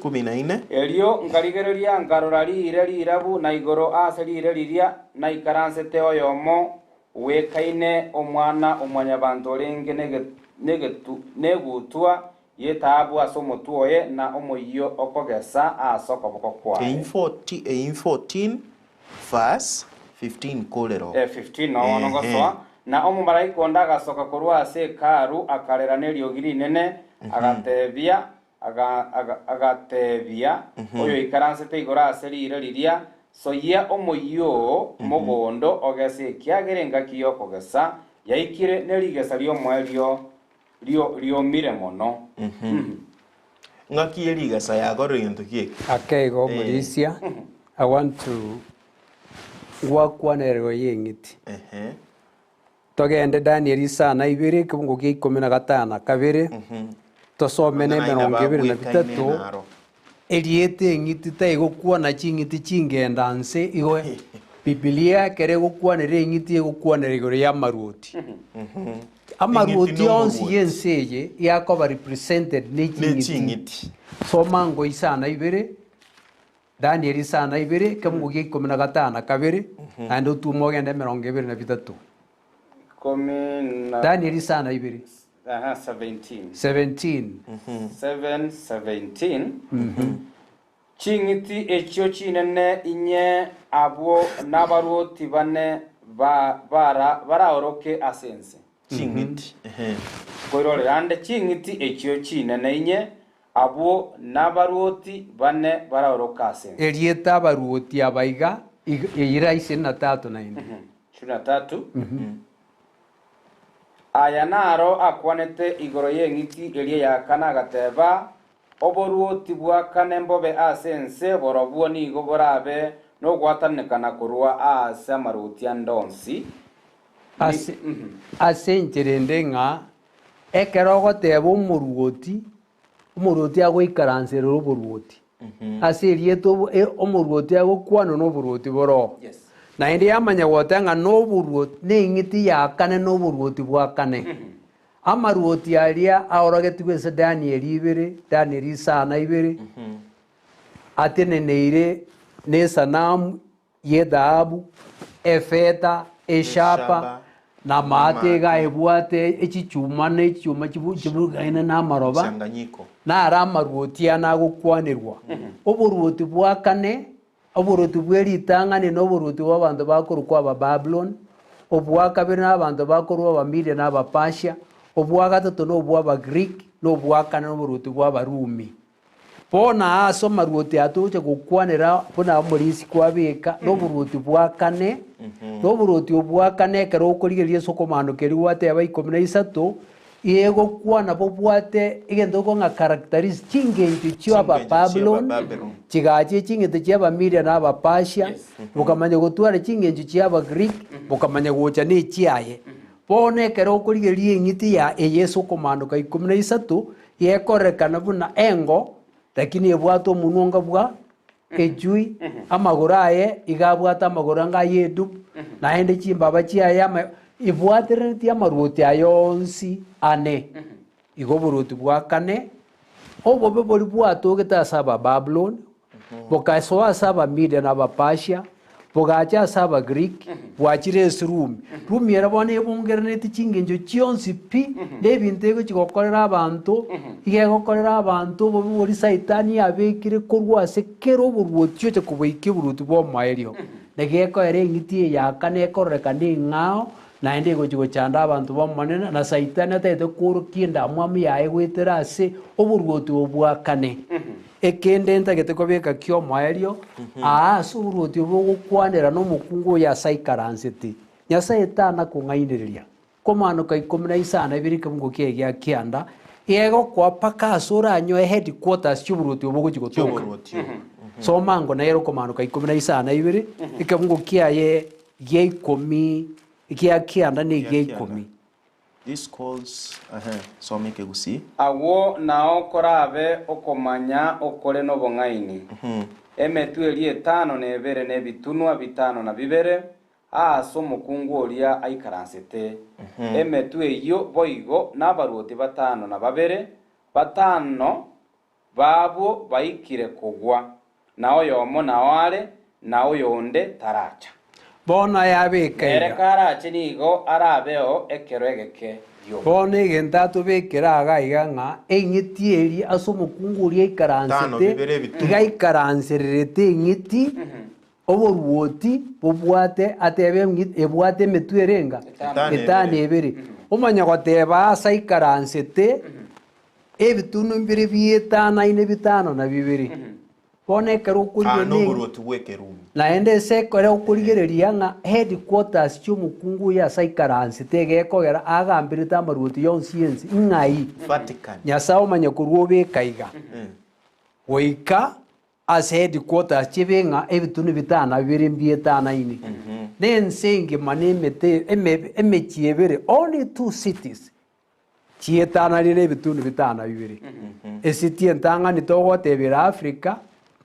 Kumi na ine. Erio nkarigereria, nkarora riire rirabu, na igoro aase riire riria naikaransete oyomo Ogwekaine omwana o mwanyabanto orenge negutwa y'etaabu ase omotwe oye, na omoyio okogesa ase okoboko kwaye. Eyi 14 verse 15 korero. 15 nobono Ehe. gosoa. Na omomalaika onde agasoka korwa ase Hekalu, akarera neriogi rinene, agatebia, agateebia oyoikaransete igoro ase riire riria, Soyia omoyio oo mogondo ogese, ekiagera engaki y'okogesa yaikire, ne rigesa ri'omoerio riomire mono. Ngaki ye rigesa yakorire gento ki eke? Ake igo omorisia, I want to ngwakwana erego y'eng'iti. Togende Danieli isano na ibere, ekebungo gia ikomi na gatano na kabere, tosome na emerongo ebere na bitato, erieta eng'iti taigokwana ching'iti chingenda nse, igo Bibilia ekero egokwanera eng'iti egokwanera igoro y'amaruoti. Amaruoti Eng'iti onsi nomorwoti. y'ense eye yakoba represented ne ching'iti. Neching'iti. Soma ngo isano na ibere, Danieli isano na ibere, ekemungu gia ikomi na gatano na kabere, naende otume ogende emerongo ebere na bitato. Ikomi na Danieli isano na ibere. Aha, 17. 17. 7, 17. Ching'iti echio chinene inye abwo nabarwoti bane ba, bara, baraoroke ase ense. Ching'iti. Ehe. Koirorera ande ching'iti echio chinene inye Abwo nabaruoti bane baraoroke ase ense. Erieta abaruoti aba iga, eira isini na tatu naende. Ishirini na tatu. Aya naro akwanete igoro y'eng'iti eria ya kane agateba, Oboruoti bwa kane mbobe ase ense, borobwo nigo borabe nogwatananekana korwa aase amaruoti ande onsi. Ase ase enchera ende ng'a ekero ogoteba omoruoti, Omoruoti agoikaranserera oboruoti. Ase erieta obo- e- omoruoti agokwanwa na oboruoti bore oo. Yes. Naende yamanya goteba ng'a noboruoti, na eng'iti ya kane na oboruoti bwa kane. Amaruoti aria aorogetigwe ase Danieli ibere, Danieli isano na ibere, ateneneire na esanamu y'ethahabu, efeta, eshaba, na amaate iga ebwate echichuma na echichuma chiburugaine na amaroba, Mchanganyiko. naro amaruoti ane agokwanerwa. Oboruoti bwa kane, oboruoti bwe ritang'ani na oboruoti bw'abanto bakorokwa Abababuloni, obwa kabere na abanto bakorwa Abamedia na Abapersia, obwa gatato na obw'Abagiriki, na obwa kane na oboruoti bw'Abarumi. Bono aase amaruoti aya togocha gokwanera buna omorisia kwabeka, na oboruoti bwa kane, na oboruoti obwo bwa kane ekero okorigereria ase okomaanoka erio gwateba ikomi na isato, egokwana bobwate egento okong'a ng'a characteristics, chingencho chia Chingencho chia Abababuloni, Abababuloni. chigacha ching'encho chia Abamedia na Abapersia, Yes. bokamanya gotwara chingencho chia Abagreek, bokamanya gocha na echiaye. Bono ekero okorigereria eng'iti ya eye ase okomaanoka ikomi na isato, Gekorekana buna engo, lakini ebwate omonwa onga bwa echui, amagoro aye iga abwate amagoro anga ay'edubu, naende chimbaba chiaye ama ebwatereretie amaruoti aye onsi ane. Igo oboruoti bwa kane, obobe boria bwatogete ase Abababuloni, bokasoa ase Abamedia na Abapersia, bogacha ase Abagiriki, bwachire ase Rumi. Rumi ere bono ebongereretie chingencho chionsi pi, na ebinto egochi gokorera abanto, iga egokorera abanto obobe boria Saitani abekire korwa ase kera oboruoti oche koboikia oboruoti bw'omoerio. Na gekoera eng'iti eye ya kane ekororekana eng'ao, naende egochi gochanda abanto b'Omonene, na Saitani atagete kworokia endamwamu yaye goetera ase oboruoti obo bwa kane. Ekende ntagete kobeka ki'omoerio, aa ase oboruoti obo ogokwanera nomokungu oyo ase aikaransete. Nyasae tana kong'ainereria. Komanoka ikomi na isano na ibere ekebungo kiaye gia kianda, gegokoa mpaka ase oranyoe headquarters chi'oboruoti obo ogochia gotoka. Chi'oboruoti obo. Soma ango nere okomanoka ikomi na isano na ibere, ekebungo kiaye gia ikomi, gia kianda na egia Gia kianda. ikomi. This calls, ehe, soma ekegusii. Agwo nao korabe okomanya okore nobong'aini. Emetwe eria etano na ebere na ebitunwa bitano na bibere, aase omokungu oria aikaransete. Emetwe eyio boigo nabaruoti batano na babere, batano b'abwo baikire kogwa, na oyomo nao are, na oyonde taracha. Bono ayabeka Nere iga. karache nigo arabeo ekero egeke gioka. Bono egento atobekere iga iga ng'a eng'iti eria ase omokungu oria Tano aikaransete, bibere ebitunwa. iga aikaransererete eng'iti. Oboruoti bobwate atebe ng'i ebwate emetwe ere enga? Etano Etano ebere. ebere. Omanye goteba aase aikaransete, ebitunu mbire bietanaine bitano na bibere. Bono ekero Aa okorigereria noboruoti bw'ekerumi. Naende ase ekero okorigereria ng'a headquarters chi'omokungu oyo ase aikaransete egekogera agamberete amaruoti yonsi y'ense, ng'ai? Vatican. Nyasae omanye korwa obeka iga, goika ase headquarters chibe ng'a ebitunu bitano bibere mbietanaine, na ense engima na emete eme emechie ebere, only two cities, Chietanaine na ebitunu bitano bibere. Esiti entang'ani togoteba ere Africa,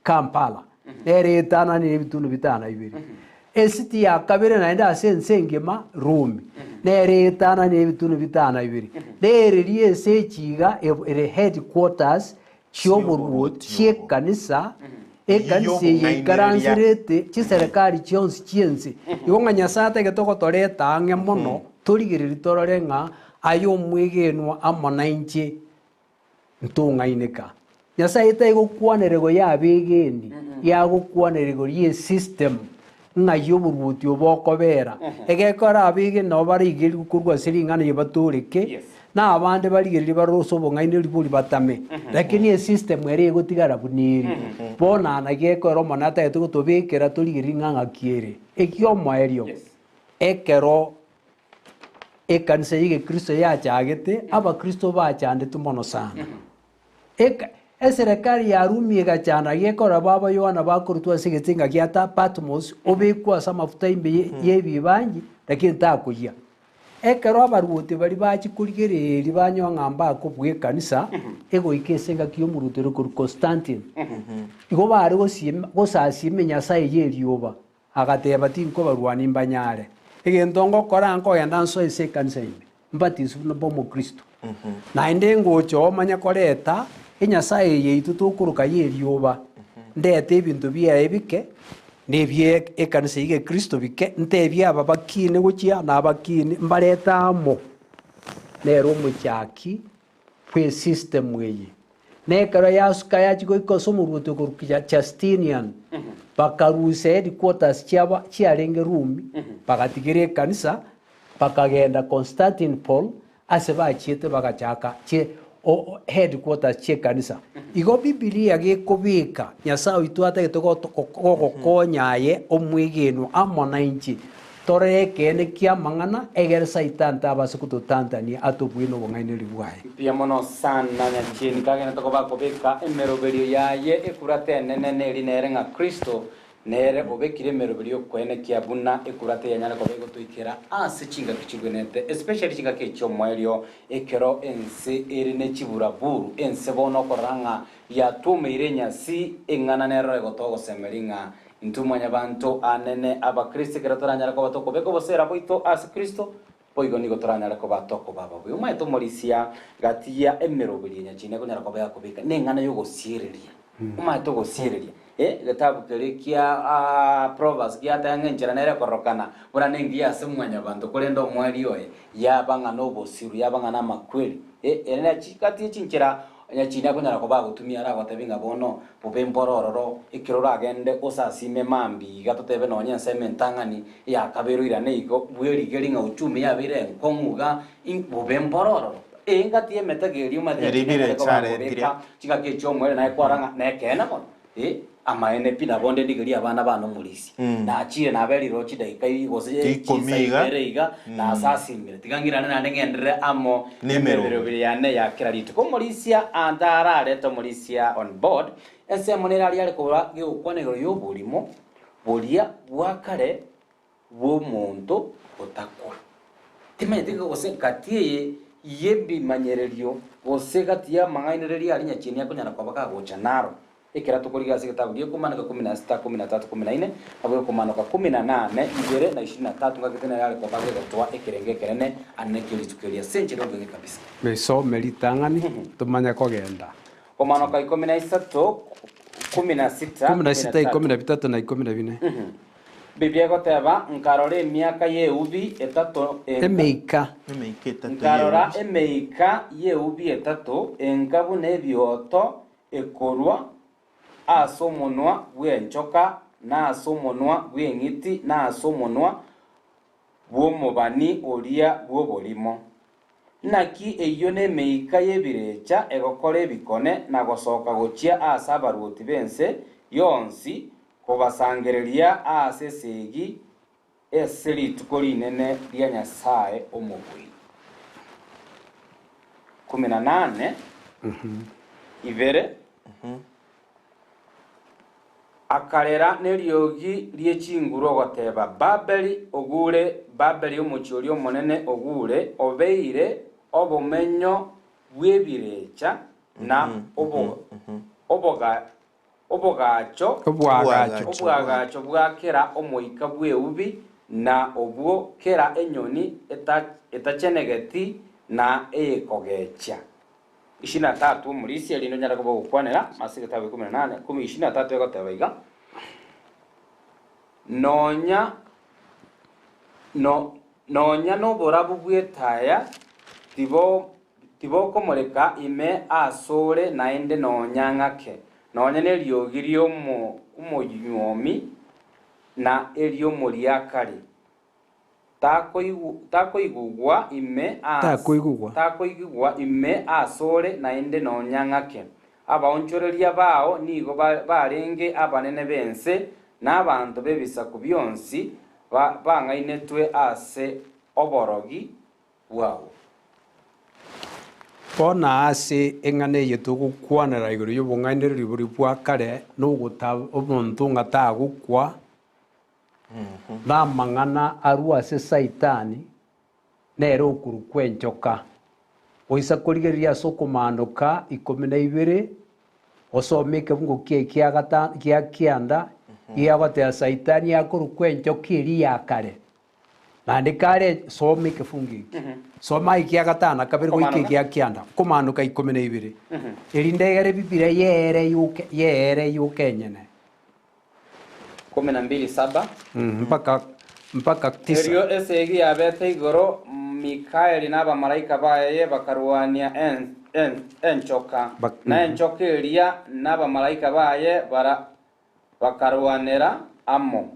Kampala, nere etanaine na ebitunu bitano bibere. Esiti ya kabere naende ase ense engima, Rumi, nere etanaine na ebitunu bitano bibere. Nere ria ense echi iga ere headquarters chi'oboruoti chi'ekanisa, ekanisa eye ikaranserete chiserekari chionsi chi'ense. Igo ng'a Nyasae atagete ogotoreta ang'e mono, torigererie torore ng'a aye omwegenwa amo nainche ntong'aineka. Nyasae taigokwanera igoro y'abegeni, yagokwanera igoro y'esystem ng'ai oboruoti obo bokobera. Egekora abegeni nabo baraigerigwe korwa ase ring'ana eye batoreke, na abande barigererie barore ase obong'aini ribori batame. Lakini esystem ere egotigara buna ere. Bono aa naki ekero Omonene atagete gotobekera torigererie ng'a ng'aki ere. Ekiomoerio, ekero ekanisa y'egekristo yachagete, abakristo bachandetwe mono sana. Eka, eserekari ya Rumi egachanda gekora baba Yohana bakorutwa ase egetinga gia ta Patmos, obekwe ase amafuta ime ye- y'ebibanji, lakini takoyia. Ekero abaruoti baria bachia korigereria banyoa ng'a mbakobua ekanisa, egoika ase engaki y'omoruoti ore korwa Constantine. Igo bare gosiema gosasima enyasae y'erioba, Agateba, Tinkobarwania mbanyare. Egento ngokora nkogenda nsoe ase ekanisa ime, mbatiswe buna mbe Omokristo. Naende ngocha oo manye koreta enyasae eye yaito tokoroka y'erioba, ndete ebinto biaye bike, na ebie ekanisa eye y'egekristo bike, ntebie aba bakine gochia na abakine, mbarete amo. Nere omochaki bw'esystem eye. Na ekero yasuka yachia goika ase omoruoti okorokwa Justinian, bakarusia headquarters chiabo chiarenge Rumi, bagatigera ekanisa, bakagenda Constantinople ase bachiete bagachaka chie o headquarters chi'ekanisa. Igo Bibilia gekobeka Nyasae oito atagete goto gogokonya aye omwegenwa amo nainche Torore ekeene ki'amang'ana, egere Saitani tabase gototantania atobue nobong'ainereria bwaye. Mbuya mono sana Nyachieni kagenete koba akobeka emeroberio yaye ekurata enene neri nere ng'a Kristo nere obekire emeroberio y'okoenekia buna ekurata eyanyare koba egotoikera ase chingaki chigwenete especially chingaki echi'omoerio ekero ense ere ne chiburaburu ense bono okorora ng'a yatwomeire enyasi eng'ana nerore egotoa ogosemeria ng'a Intwe mwanyabanto anene Abakristo, ekero toranyare koba tokobeka oboseera bwaito ase Kristo, boigo nigo toranyare koba tokoba ababuya. Omanyete omorisia gati ya emeroberio enyacheni ekonyara koba yakobeka neng'ana y'ogosiereria. Omanyete ogosiereria. Eh, egetabu keria kia ah, Proverbs giateba ng'a enchera nere ekororokana buna nengiya ase mwanyabanto, korende omoerio oye yaba ng'a nobosiru, yaba ng'a namakweri. Eh, ere nachi gati ye chinchera Onye akonyara koba agotumia aragotebie ng'a bono bobe mbore ororo, ekero oragende osasime mambia iga totebe nonye ensemo entang'ani eya kabere oirane igo bwerigeri ng'a uchumi yabeire enkong'u iga in bobe mbore ororo. Ee ngati y'emetego eria omanyete Eri nyachiina ekare birecha koba arentire. akobeka chingaki echio omoerio naye kwarora ng'a nekeene bono. Ee, amaene pi nabo onde ndigerie abana bane omorisia. Nachire naberire oo chidaika i gose Ikomi chinsa iga. ibere iga, nasasimire. Tiga ng'irane naende ng'enderere amo Nemeroberi. nemeroberi yane ya kera rituko. Omorisia ande ararete omorisia on board, ensemo nere aria are kobora gegokwana igoro y'oborimo boria bwa kare bw'omonto otakwa. Timanyeti gose gati eye y'ebimanyererio gose gati y'amang'ainereria aria nyachieni akonyara koba kagocha naro. Ekero tokorigia ase egetabu gi'Okomanoka kumi na sita, kumi na tatu, kumi na ine, nabo Okomanoka kumi na nane, ibere, na ishirini na tatu, ngaki nere are koba gegotoa ekerengo ekenene ane kie rituko erio ase enchera y'obweng'e kabisa. Mesome ritang'ani, tomanye kogenda. Komanoka ikomi na isato, kumi na sita, Kumi na kumi na sita, ikomi tatu. na bitato, na ikomi na bine. Biblia egoteba, Nkarora emiaka y'eubi etato enka. Emeika. Emeika etato Nkarora y'eubi. emeika y'eubi etato enka buna ebioto ekorwa ase omonwa bw'enchoka, na ase omonwa bw'eng'iti, na ase omonwa bw'omobani oria bw'oborimo. Naki eyio nemeika y'ebirecha egokora ebikone na gosoka gochia ase abaruoti b'ense yonsi kobasangereria ase esegi ase rituko rinene ria Nyasae Omobui. 18 ibere. Akarera neriogi rie chinguru ogoteba, Babeli ogure, Babeli omochie oria omonene ogure, obeire obomenyo bw'ebirecha na obogacho Oboagacho. oboagacho bwa kera omoika bw'eubi, na obwo kera enyoni etachenegeti na eyekogechia. Ishirini na tatu omorisia, erinde onyare koba ogokwanera ase egetabu ikomi na nane, kumi ishirini na tatu egoteba iga, Nonya no nonya noborabu bw'etaya tibo tibokomoreka ime asore naende nonya ng'ake, nonya neriogi ri'omo omonyuomi na eri'omoriakari Takoigugwa ime Takoigugwa. takoigugwa ime asore naende nonya ng'ake. Abaonchoreria bao nigo barenge abanene b'ense, na abanto b'ebisaku bionsi bang'ainetwe ase oborogi bwao. Bono ase eng'ana eye togokwanera igoro y'obong'ainereria boria bwa kare, na omonto ng'a tagokwa, Namang'ana arue ase Saitani, nere okorokwa enchoka. Goisa korigereria ase okomaanoka ikomi na ibere, osome ekebungo kiaye kia gata gia kianda, giagoteba Saitani akorokwa enchoka eria ya kare. Naende kare soma ekefungo eke. Soma aye kia gatano na kabere goika Okomaanoka? egia kianda, okomaanoka ikomi na ibere. Erinde egere Biblia yeere yoke yeere yoka enyene. 12:7. Mpaka mpaka tisa. Erio esegi yabete igoro, Mikaeli na abamalaika baye bakarwania enchoka, na enchoka eria na abamalaika baye bakarwanera amo,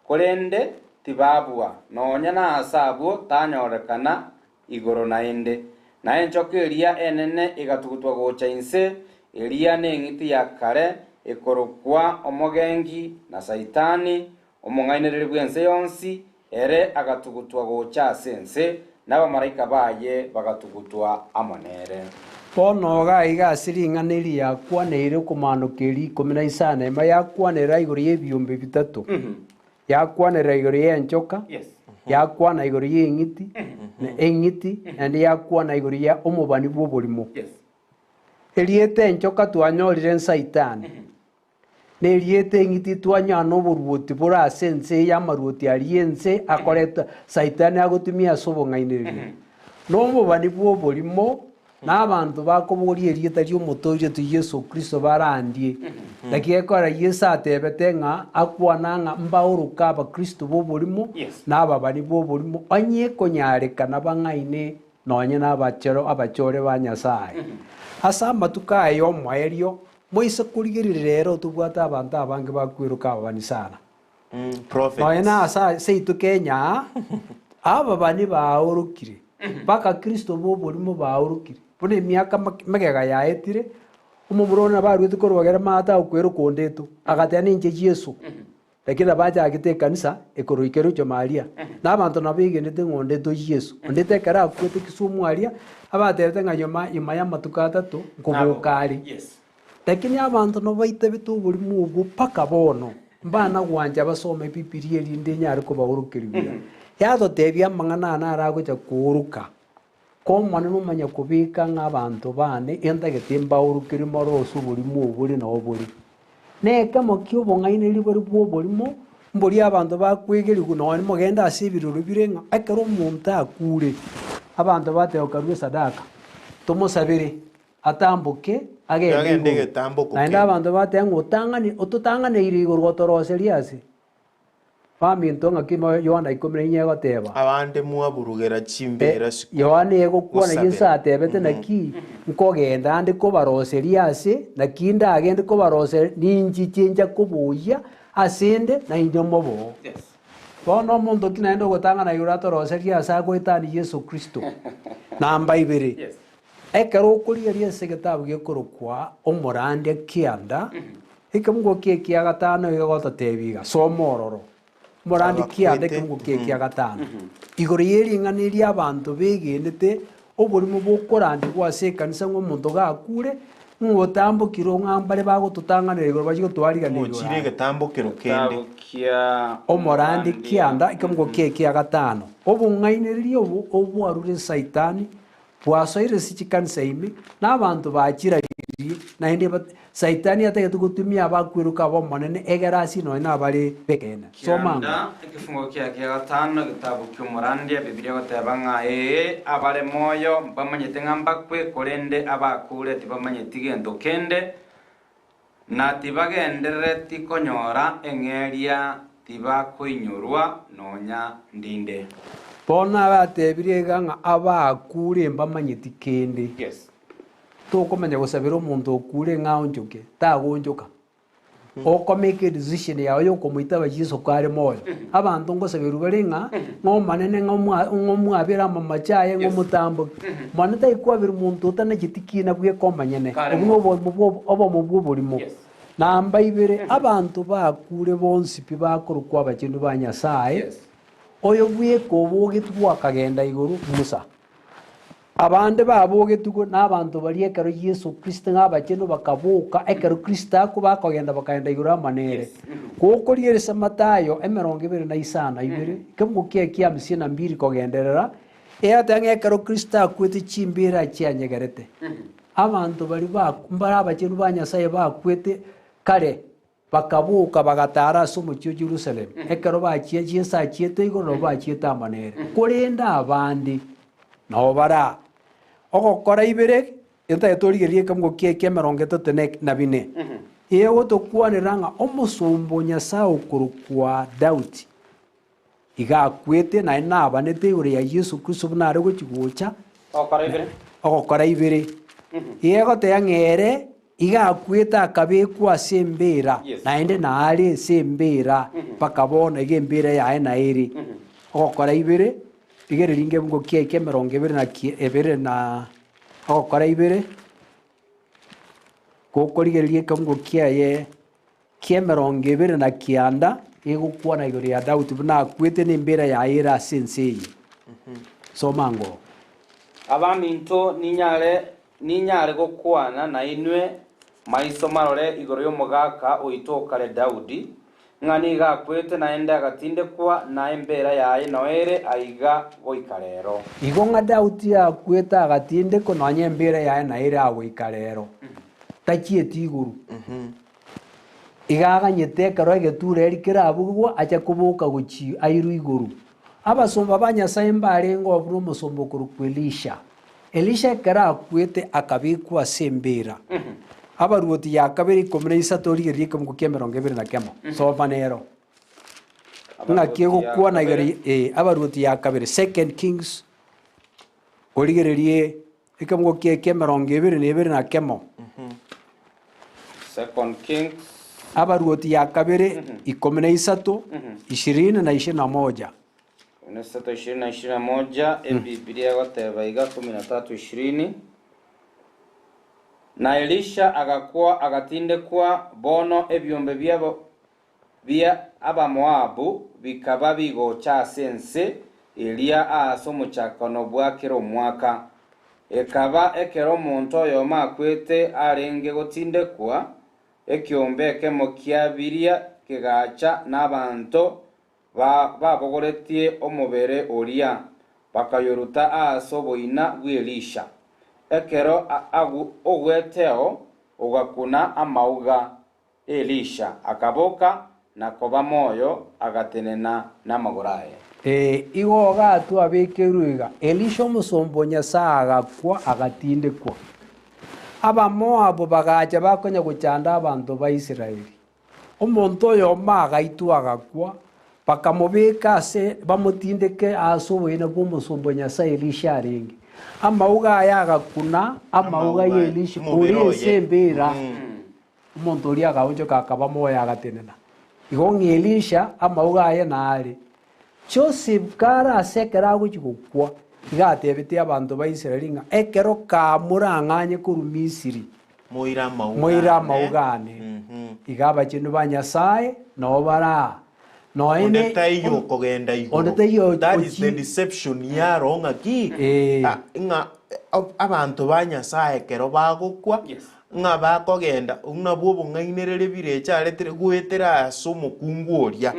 korende tibabua, nonya naase abwo tanyorekana igoro naende. Na enchoka eria enene egatugutwa gocha inse, eria neng'iti ya kare, ekorokwa Omogenki na Saitani, omong'ainereria bw'ense yonsi, ere agatugutwa gocha ase ense, na abamalaika baye bagatugutwa amo nere. Bono iga aiga ase ring'ana eri yakwaneire okomaanoka eria ikomi na isano emo yakwanera igoro y'ebiombe bitato, Yakwanera igoro y'enchoka, yakwana igoro y'eng'iti, na eng'iti, naende yakwana igoro ya omobani bw'oborimo. Erieta enchoka twanyorire n'Saitani, na erieta eng'iti twanyora noboruoti bore ase ense eye amaruoti aria ense akoreta Saitani agotumia ase obong'ainereria. Na omobani bw'oborimo Na abanto bakobogoria erieta ri'Omotoori oito Yeso Kristo barandie. Naki gekogera Yeso atebete ng'a akwana ng'a mbaoroke abakristo b'oborimo na ababani b'oborimo, onye ekonyarekana bang'aine nonye nabachero abachore ba Nyasae. Ase amatuko aya y'omoerio, moise korigereria rero tobwate abanto abange bakweroka ababani sana. Nonya nase seito Kenya aa, ababani baorokire, mpaka Kristo b'oborimo baorokire. Buna emiaka megega yaetire, omomura one nabo aruete korwa egere maate agokwerwa ondeto, agateba ninche Yeso. Lakini nabo achagete ekanisa ekoroika erochio Maria, na abanto nabo begenete ng'a ondeto Yeso. Ondeto ekero akwete Kisumu aria, abatebete ng'a nyuma nyuma y'amatuko atato, nkoboka are. Lakini abanto nobaitebete oborimo obwo mpaka bono, mbana gwancha basome Bibilia erinde enyare kobaorokeria buya. Yatotebia amang'ana aya naro agocha kooroka, k'Omonene omanya kobeka ng'a abanto bane entagete mbaorokerie more ase oborimo obore na obore. Na ekemo ki'obong'ainereria bore bw'oborimo, mboria abanto bakwegerigwa nonya mogende ase ebiroro bire ng'a ekero omonto akure, abanto bateba karue esadaka, tomosabere. Atamboke agende Agende igoro. egetamboko Naende kende. abanto bateba ng'a otang'ani ototang'aneire igoro gotoroseria ase. Baminto ng'aki mo Yohana ikomi na inye egoteba. Abande mwaburugera chimbeera siko Yohana egokwana gosabera. Yeso atebete naki nkogenda ande kobaroseria ase, naki ndagende kobaroseria ninchiche ncha koboyia. Ase inde nainwe moboo. Bono omonto ki naende ogotang'ana igoro atoroserie ase agoetania Yeso Kristo? Namba ibere, ekero okorigereria ase egetabu gekorokwa Omorandia kianda, ekemungo kia ekia gatano iga egototebia iga, soma ororo. Omorandia kianda Abakwete. ekemungo kia ekia gatano. Igoro y'ering'ana eria abanto begenete oborimo bokorandigwa ase ekanisa ng'a omonto gakure, ng'a otambokire ng'a mbare bagototang'anera igoro bachie gotwarigania igoro Mochire aya. egetambokero kende. Getabu kia Omorandi Omorandia. kianda ekemungo kia ekia gatano. Obong'ainereria obo obwarure Saitani Bwasoire ase chikanisa ime, na abanto bachiraririe, naende Saitani atagete gotumia abakweruka ab'Omonene egere asie nonya nabare b'ekeene. Soma ango. Kianda, ekefungo kia kia gatano, egetabu ki'omorandia, Bibilia egoteba ng'a ee, abare moyo mbamanyete ng'a mbakwe, korende abakure tibamanyeti gento kende, na tibagenderereti konyora eng'eria, tibakoinyorwa nonya ndinde. Bono abatebirie iga ng'a abakure mbamanyeti kende. Tokomanya gosabera omonto okure ng'a aonchoke, tagoonchoka. Okomake edecision yao yokomoitaba Yeso kare moyo. Abanto ngosaberwa bare ng'a ng'a Omonene ng'a omwa ng'a omwabere amamache aye ng'a omotamboke. Mani taikwabera monto otanacheti kina bweka omonyene, Kare obwo moyo. nobomo bwo obomo bw'oborimo. Namba ibere, abanto bakure bonsi pi bakorokwa abachenu ba Nyasae, oyo bweka obogetwe akagenda igoro, Musa. Abande babogetigwe nabanto baria ekero Yeso Kristo ng'a abachenu bakaboka ekero Kristo akwa bakogenda bakagenda igoro amo nere. Gokorigereria Matayo emerongo ebere na isano na ibere, ekebugo kiaye kia hamsini na mbili kogenderera, Eateba ng'a ekero Kristo akwete chimbeera chianyegerete, abanto baria ba mbare abachenu ba Nyasae bakwete kare bakaboka bagataara ase omochie o Jerusalemu, ekero bachia Yeso achiete igoro nabo bachiete amo nere. Korende abande nabo bare aa. Ogokora ibere, Intagete torigererie ekemogo kiaye ki'emerongo etato na bine, egotokwanera ng'a omosomba o Nyasae okorokwa Daudi, Iga akwete, naende nabanete igoro ya Yeso Kristo buna are gochia gocha, Ogokora ibere. ogokora ibere. Iga egoteba ng'a ere iga akwete akabekwa ase embeera, Yes. naende nare ase embeera mpaka bono iga embeera yaye naye ere. Ogokora ibere, rigereria ngebungo kiaye kia emerongo ebere na ki ebere na ogokora ibere, gokorigereria ekebungo kiaye. Ki'emerongo ebere na kianda egokwana igoro ya Daudi buna akwete nembeera yaye ere ase ense eye. Soma ango. Abaminto, ninyare ninyare gokwana nainwe maiso marore igoro y'omogaka oito o kare Daudi, ng'a nigo akwete naende agatindekwa, na embeera yaye noo ere aiga goika reero. Igo ng'a Daudi akwete agatindekwa, nonya embeera yaye naye ere aa goika reero. Tachieti igoro. Iga aganyete ekero egetura eri kerabugigwe ache koboka gochia airwe igoro. Abasomba ba Nyasae mbarenge oo buna omosomba okorokwa Elisha. Elisha ekero akwete akabekwa ase embeera. Abaruoti ya kabere ikomi na isato rigereria ekemungo kia emerongo ebere na kemo. Soma nero. Ng'aki Abaruoti ya egokwana igoro kabere. eh, Abaruoti ya kabere, Second Kings, origererie Ekebugo kiaye ki'emerongo ebere na ebere na kemo. Second Kings. Abaruoti ya kabere ikomi na isato, ishirini na ishirini na moja. Kumi na isato ishirini na ishirini na moja, Ebibilia egoteba iga, kumi na tatu ishirini. Na Elisha agakwa agatindekwa, bono ebiombe biabo bia Abamoabu bikaba bigocha ase ense eria aase omochakano bwa kera omwaka. Ekaba ekero omonto oyomo akwete arenge gotindekwa, ekiombe ekemo kia biria kegacha nabaanto babogoretie omobere oria, bakayoruta aase oboina bw'Elisha. Ekero ogweteo ogakuna amauga Elisha akaboka na koba moyo, agatenena namagoro aye. Ee, igo gatwabekeirwe iga, Elisha omosomba o Nyasae agakwa, agatindekwa. Abamoabu bagacha bakonya gochanda abanto ba Israeli. Omonto oyomo agaitwa agakwa, bakamobeka ase bamotindeke aase oboina bw'omosomba o Nyasae Elisha arenge. Amauga aye agakuna amauga Amauga y'Elisha omobere ore ase oye. embeera. Omonto oria agaonchoka akaba moyo agatenena. Igo ng'a Elisha amauga aye nare. Joseph kare ase ekero agochia gokwa, iga atebetie abanto ba Israeli ng'a ekero kamorang'anye korwa Misiri, Moire amauga moire ane. amauga ane. Iga abachenu ba Nyasae nao bare aa. Nonya Onde ne- taiyo okogenda igoro. Onde taiyo That is the ochi- deception yaro ng'aki Eh. ah, ng'a eh, abanto ba Nyasaye ekero bagokwa Yes. ng'a bakogenda ng'a nabwo obong'ainereria birecha aretire goetera ase omokungu oria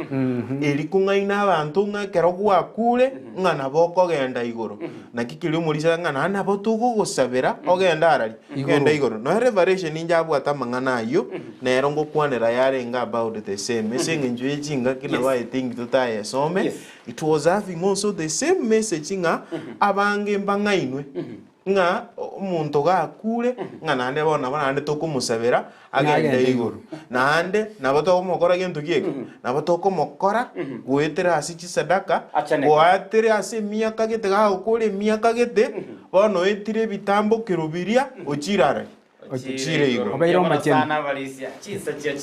eri kong'aina abanto ng'a ekero gwakure ng'a nabo okogenda igoro naki keria omorisia ng'a naende nabo togogosabera ogende arari ogende igoro nonya revelation inche abwate amang'ana ayio nero ngokwanera yarenge about the same ase eng'encho ye chingaki nabo I think totayesome it was having also the same message ng'a abange mbang'ainwe. Ng'a omonto gakure, ng'a naende bono nabo naende tokomosabera agende Agende igoro. Naende nabo tokomokora gento ki eke? Nabo tokomokora goetera ase chisadaka, Achaneke. goetera ase emiaka gete, gagokora emiaka gete, bono oetire ebitambokero biria, ochire arari? Ochire igoro. Obeire omachenu.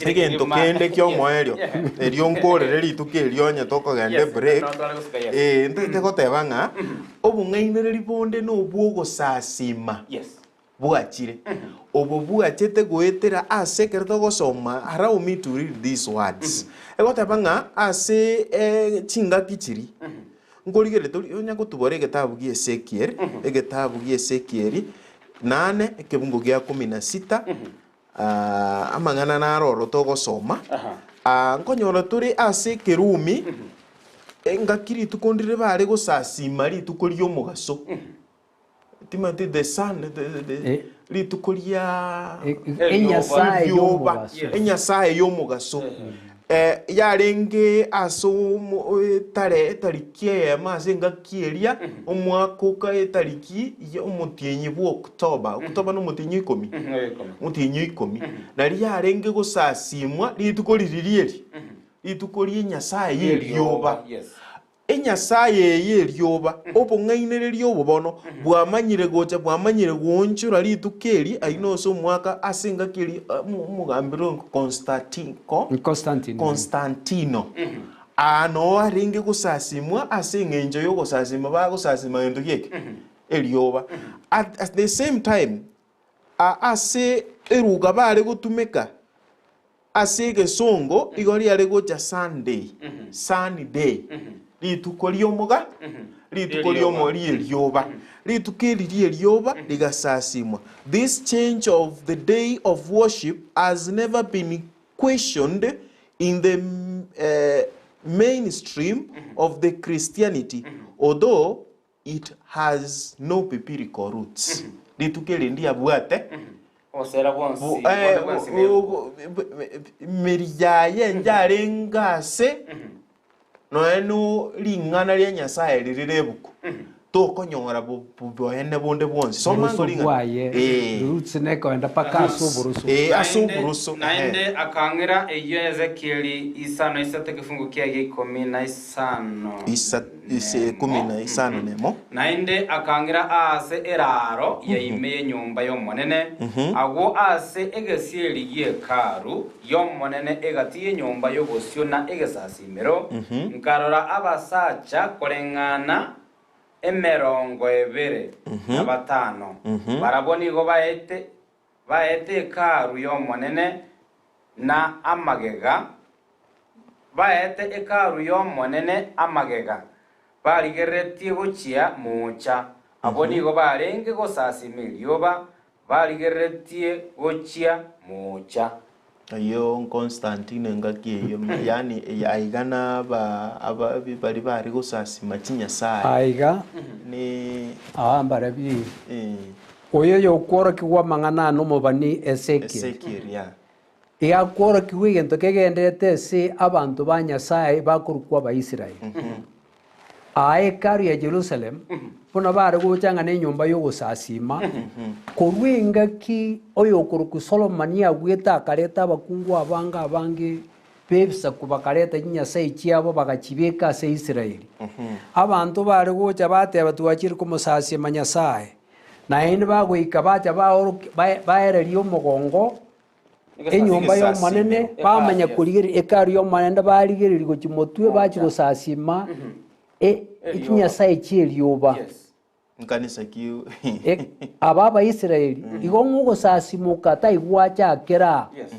Egento kende ki'omoerio, erio nkorere rituko erio onye tokogenda ebreak, eh, ntagete goteba ng'a obong'ainereria bonde nobw'ogosasima bwachire. Obo bwachete goetera ase ekero togosoma, allow me to read these words. Egoteba ng'a ase eh, chingaki chiria, nkorigereria tori onya gotubora egetabu gia Ezekiel, egetabu gia Ezekiel, Nane, ekebungo gia kumi na sita, amang'ana naro oro togosoma, nkonyora tore ase ekerumi, engaki rituko ndire bare gosasima rituko ri'omogaso. Timanyeti the sun, the rituko ria Enyasae rioba, y'omogaso. enyasae y'omogaso. Yarenge ase omo etare etariki eyemo ase engaki eria, omwaka oka etariki ya omotienyi bwa October, October na omotienyi o ikomi, omotienyi o ikomi, nari yarenge gosasimwa rituko riria eri, rituko ria enyasae ya erioba. Enyasae eye y'erioba, obong'ainereria obo bono bwamanyire gocha, bwamanyire goonchora rituko eri aye nose omwaka ase engaki eria omogamberi o Constantine, ko? Constantine. Constantino. Aa noo arenge gosasimwa ase eng'encho y'ogosasima bagosasima gento ki eke? Erioba. At, at the same time, ase eruga bare gotumeka Ase egesongo igo riare gocha Sunday, sun day, rituko ri'omoga, rituko ri'omo ri'erioba. Rituko eri ri'erioba rigasasimwa. This change of the day of worship has never been questioned in the mainstream of the Christianity, although It has no biblical roots. Rituko eri ndiabwate Obosera bwonsi, bu- bonde eh, bwensi bu- b'ebuku. bu- bu- emeri yaye njarenge ase nonya no ring'ana ria Nyasaye rire ebuku tokonyora bo- bo- boene bonde bwonsi soma Oburoso ngo ring'ana bwaye Eh. roots nekoenda mpaka ase oboroso. Eh, ase Naende- oboroso Naende eh. akang'ira eyio Ezekieli isano isato egefungu kiaye gia ikomi na isano Isa- ise ikomi na isano nemo. Naende akang'ira aase eraaro ya ime y'enyomba y'Omonene, agwo ase egesieri gi'Hekalu y'Omonene egati y'enyomba y'obosio na egesasiimero, nkarora abasacha koreng'ana emerongo ebere na batano. Barabwo nigo baete Baete Hekalu y'Omonene na amagega, baete Hekalu y'Omonene amagega, barigereretie gochia moocha. Abwo nigo barenge gosasima erioba, barigereretie gochia moocha. Ayio Constantine engaki eyio, yaani aiga na aba aba baria bare gosasima chinyasae. Aiga Ni aa mbarabwo eh. Oyo oyokworokigwa amang'ana aa nomobani Ezekiel. Ezekiel, yeah. Iga akworokigwa egento kegenderete ase abanto ba Nyasae bakorokwa Abaisraeli. Aa Hekalu ya Jerusalemu, buna bare gocha ng'a nenyomba y'ogosasiima, korwa engaki oyokorokwa Solomoni agwete akareta abakungu abange abange b'ebisaku bakareta chinyasae chiabo bagachibeka ase Israeli. Abanto bare gocha bateba twachire komosasiima Nyasae. Naende bagoika bacha baereria omogongo. Enyomba y'Omonene, Egesasimo. bamanya Yes. korigereria Hekalu y'Omonene, barigereria gochia motwe, bachia gosasima e- Erioba. chinyasae chi'erioba. Yes. Nkanisa ki E- Aba Abaisraeli, igo ng'a ogosasimoka taigwachakera aa. Yes.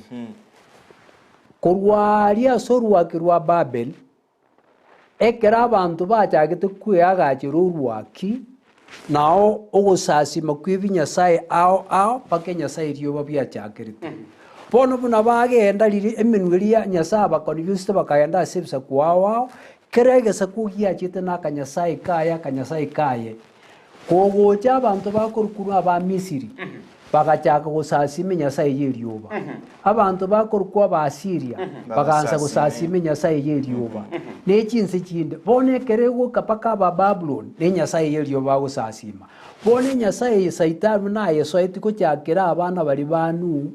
Korwa aria ase orwaki rwa Babeli, Ekero abanto bachagete kweagachera orwaki, nao ogosasima kw'ebinyasae ao ao mpaka enyasae erioba biachakerete. Bono buna bagenda riria emenwa eria Nyasae abakonfusete bakagenda ase ebisaku ao ao, kera egesaku giachete na akanyasae kaye akanyasae kaye. Kogocha abanto bakorokwa Abamisiri, bagachaka gosasima enyasae y'erioba. Abanto bakorokwa Abaasiria, bagaansa gosasima enyasae y'erioba, ne chinse chinde. Bono ekero egoka mpaka Abababuloni, nenyasae y'erioba bagosasima. Bono enyasae eye Saitani buna ayesoetie gochakera abana baria ba Nuhu,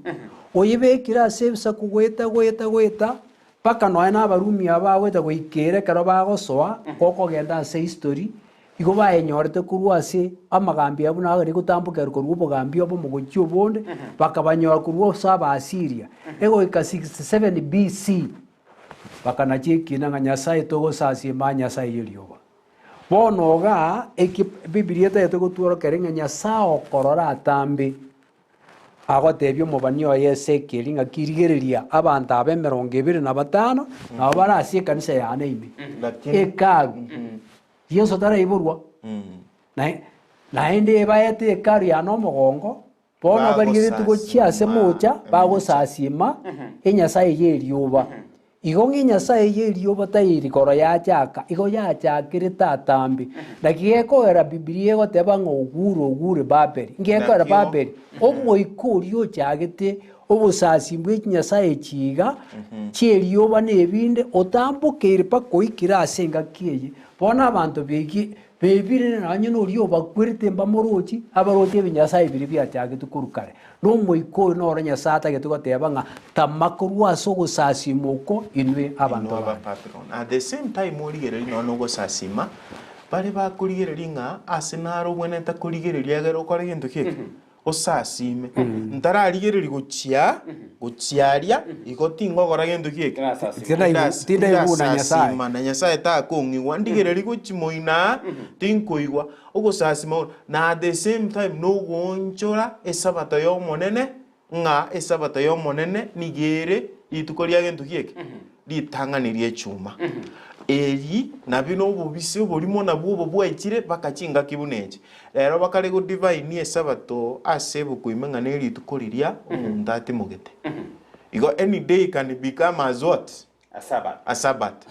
oyebekire ase ebisaku goeta goeta goeta, mpaka nonya na Abarumi aba bagocha goikera ekero bagosoa, gokogenda ase history, Igo bayenyorete korwa ase amagambi abo buna agari gotambokerwa korwa obogambi obomo gochia obonde, bakabanyora korwa ase Abaasiria. Egoika 67 BC, bakanacha ekiina ng'a Nyasae togosasiima aa Nyasae y'erioba. Bono igaa, eki Bibilia etagete gotworokereria ng'a Nyasae okorora atambe, Agotebia omobani oye Ezekieli ng'a kirigereria abanto aba emerongo ebere na batano nabo bare ase ekanisa yane ime, Lakini- Hekalu. Yeso taraiborwa, nae- naende ebaete hekalu yane omogongo, bono barigeretie gochia ase Bagosasima mocha, emocha. bagosasima enyasae y'erioba. Igo ng'a enyasae y'erioba tari igoro yachaka, igo yachakire atambe. Naki gekogera Bibilia egoteba ng'a ogure ogure Babeli. Ngekogera Nakio. Babeli, omoika oria ochagete obosasimi bwe chinyasae echi iga, chi'erioba na ebinde, otambokeire mpaka oikire ase engaki eye. Bono abanto beki bebirire nonye noria obakwerete mbamorochi, abaroche ebinyasae biria biachagetwe korwa kare. Na omoika oyo noro Nyasae atagete goteba ng'a tama korwa ase ogosasima oko inwe abanto Inwe bane. Abababiloni. At the same time origereria nonya na ogosasima, bare bakorigereria ng'a ase naro obwenerete korigereria egere okore gento ki eke? Osasime. Ntararigereria gochia, gochia aria, igo tingokora gento ki eke? Tinasasima. Tindaigu- tindaiguna Nyasae. Tindasasima, na Nyasae takong'igwa, ndigererie gochia moino aa, tinkoigwa. Ogosasima oro, na at the same time nogoonchora esabato y'Omonene, ng'a esabato y'Omonene nigo ere rituko ria gento ki eke? Ritang'ani ri'echuma. Eri nabio nobobisi oborimo nabwo obo bwaichire mpaka chingaki buna echi. Rero bakare godivainia esabato ase ebuku ime ng'a nerituko riria omonto atimogete. Igo any day can become as what? A Sabbath. A Sabbath.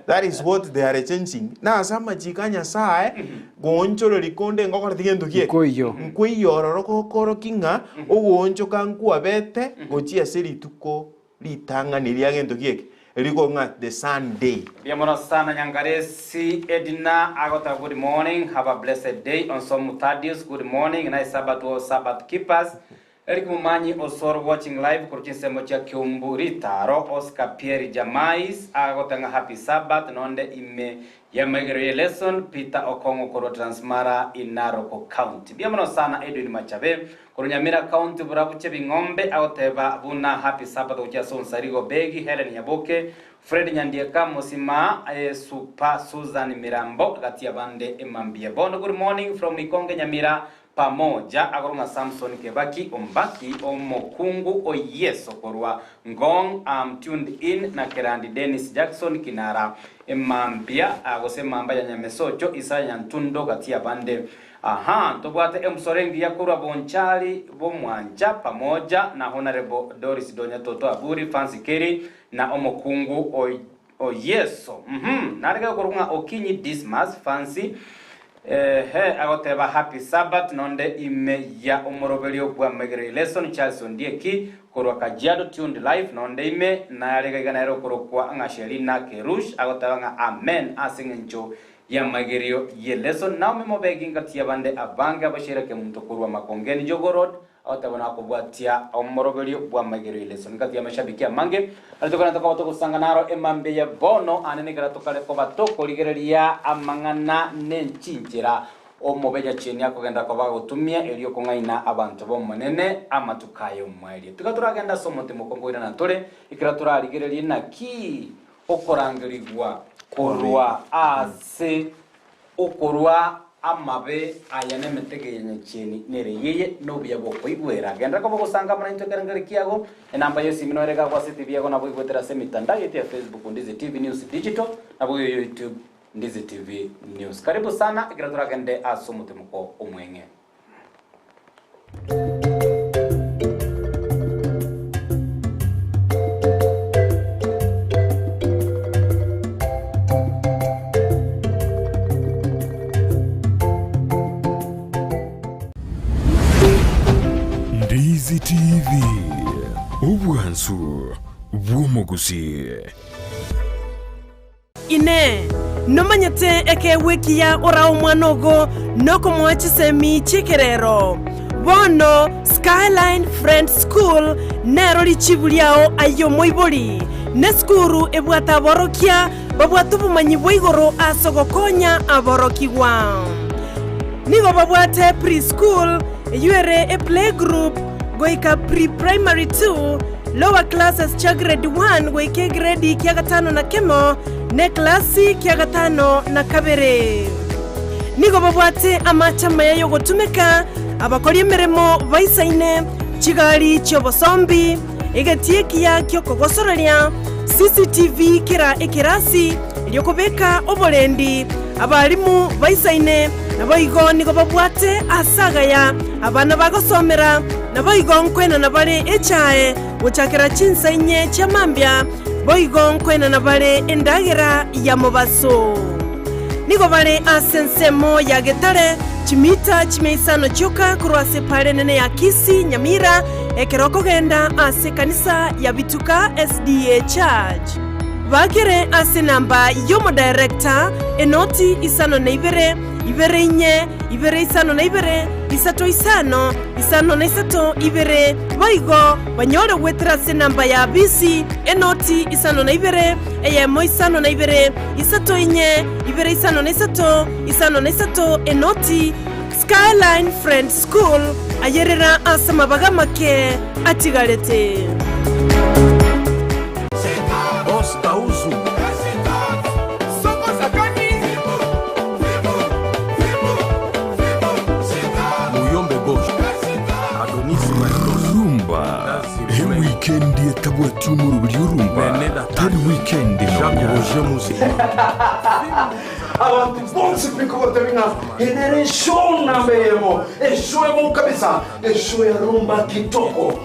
That is what they are changing. Na ase amachiko a Nyasae, goonchoreria konde ngokoreti gento ki eke? Nkoiyo. Nkoiyo ororo gokorokia ng'a ogoonchoka nkwabete gochia ase rituko ritang'ani ria gento ki eke? Riko ng'a the Sunday. Mbuya mono sana Nyangaresi Edna agoteba good morning have a blessed day Onsomu Thaddeus good morning nice Sabbath to all Sabbath keepers Eric Momanyi Osoro watching live korwa chinsemo chia Kiumbu Ritaro Oscar Pierre Jamais agoteba ng'a happy Sabbath nonde ime y'amaigero ye lesson Peter Okong'o korwa Transmara in Narok County Mbuya mono sana Edwin Machabe korwa Nyamira County Borabu Chebing'ombe agoteba buna happy Sabbath gochia ase Onsarigo Begi Helen Nyaboke Fred Nyandieka Mosima Super Susan Mirambo gati y'abande emambia bono good morning from Ikonge Nyamira Pamoja agoro ng'a Samson Kebaki Ombaki omokungu o Yeso korwa Ngong am tuned in na Kerandi Dennis Jackson Kinara emambia gose emamba ya Nyamesocho Isaya Nyantundo gati y'abande Ahaa ntobwate emsoro engiya korwa Bonchari Bomwancha pamoja na Honourable Doris Donya Toto Aburi Fancy Kerry na omokungu o o Yeso uhum narege gokorwa ng'a Okinyi Dismas Fancy Ehe, agoteba Happy Sabbath nonde ime ya omoroberio bw'amaigereri Lesson Charles Ondieki korwa Kajiado tuned live nonde ime nare iga nere okorokwa ng'a Shelina Kerush agoteba ng'a Amen ase eng'encho y'amaigerio ye lesson Naomi Mobegi ngati y'abande abange abashaira Kemunto korwa Makongeni Jogoo Road Agoteba nakobwatia omoroberio bw'amaigerio y'eleso ngati y'amashabiki amange aria tokare tokoba togosanga naro emambia ya bono aane nekero tokare koba tokorigereria amang'ana nenchinchera. Omobe nyachieni akogenda koba agotumia erio kong'aina abanto b'Omonene amatuko aya omoerio. Tiga toragende ase omote mokongo oirana tore, ekero torarigererie naki okorangerigwa korwa ase okorwa amabe aya nemetego eye nyachieni nere eyeye nobuya bw'okoigwera. Genderera koba ogosanga amo naintwe ekerengerio kiago. Enamba y'esimi noyo ere gagwa ase etibi yago nabo oigwetera ase emitandao yaito ya Facebook Ndizi TV News Digital nabo YouTube Ndizi TV News. Karibu sana ekero toragende ase omotemoko omweng'e. Ndizi TV, obwansu bw'omogusii. Inee! Nomanyete ekeegwa ekiya orae omwana ogo nokomoa chisemi chi'ekerero? Bono Skyline Friends School nero richibu riao aye omoibori. Nesukuru ebwate aborokia babwate obomanyi bwa igoro ase ogokonya aborokigwa. Nigo babwate pre-school, eyio ere eplaygroup, goika pre-primary 2, Lower classes chia grade 1 goika egredi kia gatano na kemo, na eklasi kia gatano na kabere. Nigo babwate amache amaya y'ogotumeka, abakori emeremo baisaine, chigari chi'obosombi, egetii ekiya ki'okogosoreria, CCTV kera ekerasi, erio kobeka oborendi, abalimu baisaine, naboigo nigo babwate aase agaya abana bagosomera, Naboigo nkwenana bare echae gochakera chinsa inye chia mambia, boigo nkwenana bare endagera ya mobaso. Nigo bare ase ensemo ya getare, chimita chimia isano chioka korwa ase epaara enene ya Kisii, Nyamira, ekero okogenda ase ekanisa ya Bituka SDA Church. Bakere ase enamba y'omodirector, enoti isano na ibere, ibere inye, ibere isano na ibere, isato isano, isano na isato, ibere, boigo banyore goetera ase enamba ya bisi, enoti isano na ibere, eyemo isano na ibere, isato inye, ibere isano na isato, isano na isato, enoti. Skyline Friends School, ayerera ase amabaga amake atigarete. Rumba ewikendi etabwati omoroberi orumba tari wikendi nonya. Abanto bonsi pi kogotebi ng'a eye nere eshow namba eyemo, eshow emo kabisa, eshow ya rumba kitoko.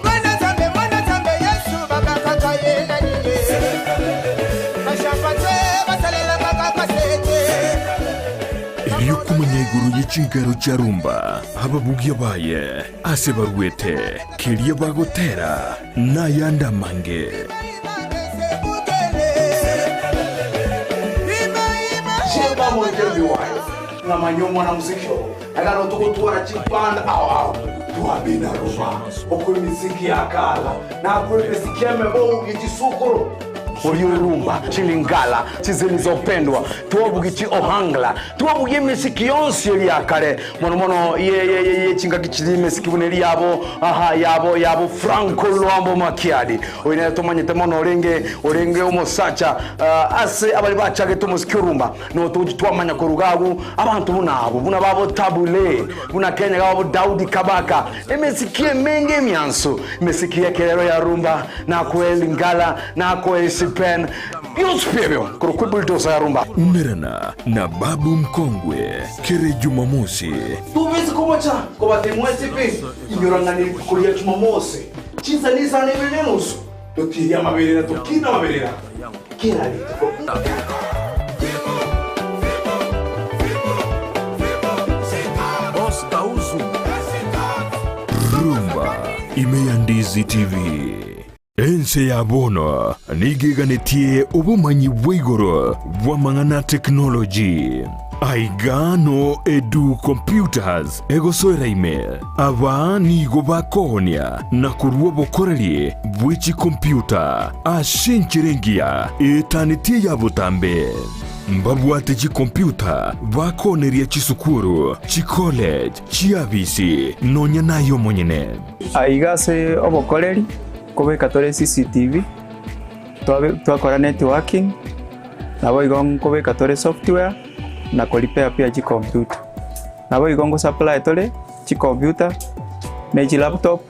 Erio komanya igoro ye chinkero chia rumba, ababugia baye, ase baruete, keria bagotera, na ayande amange. Chemba moikero biwayo ng'amanya omwana muziki obo agano togotwara chiband ao ao twabina rumba okwe emiziki ya kala na akwe emiziki ya mebogo gechisukuru Orio rumba chilingala chizilizopendwa twabugi chi ohangla twabugie emesiki yonsi eri ya kare mono mono ye ye ye ye chingaki chiri emesiki buna eri yabo aha yabo yabo Franco Luambo Makiadi oyo nere tomanyete mono orenge orenge omosacha uh, ase abari bachagete omosiki orumba no togochi twamanya koruga agwo abanto buna abo buna babo Tabu Ley buna Kenya gabo Daudi Kabaka emesiki emenge emianso emesiki y'ekerero ya rumba Nakoe Lingala, nakoe Isipen, bionsi pi ebio korokwa ebulldozer ya rumba. Umerana na Babu Mkongwe kere Jumamosi. Tobise komocha kobatebia mwensi pi, inyora ng'a nerituko ria Jumamosi, chinsa nisano na ibere na enusu, totirie amaberera tokine amaberera kera rituko. Rumba ime ya Ndizi TV. Ense ya bono nigo eganetie obomanyi bwa igoro bw'amang'ana a tekinoloji. Aiga no Edu Computers egosoera ime. Aba nigo bakoonia na korua obokoreri bwe chikompyuta ase enchera engiya etanetie eya botambe. Mbabwate chikompyuta bakoneria chisukuru, chicollege, chiabisi, nonya naye omonyene. Aiga ase obokoreri nkobeka tore CCTV, twabe twakora networking, naboigo nkobeka tore software na korepair pia chicomputer. Naboigo ngosupply tore chicomputer ne chilaptop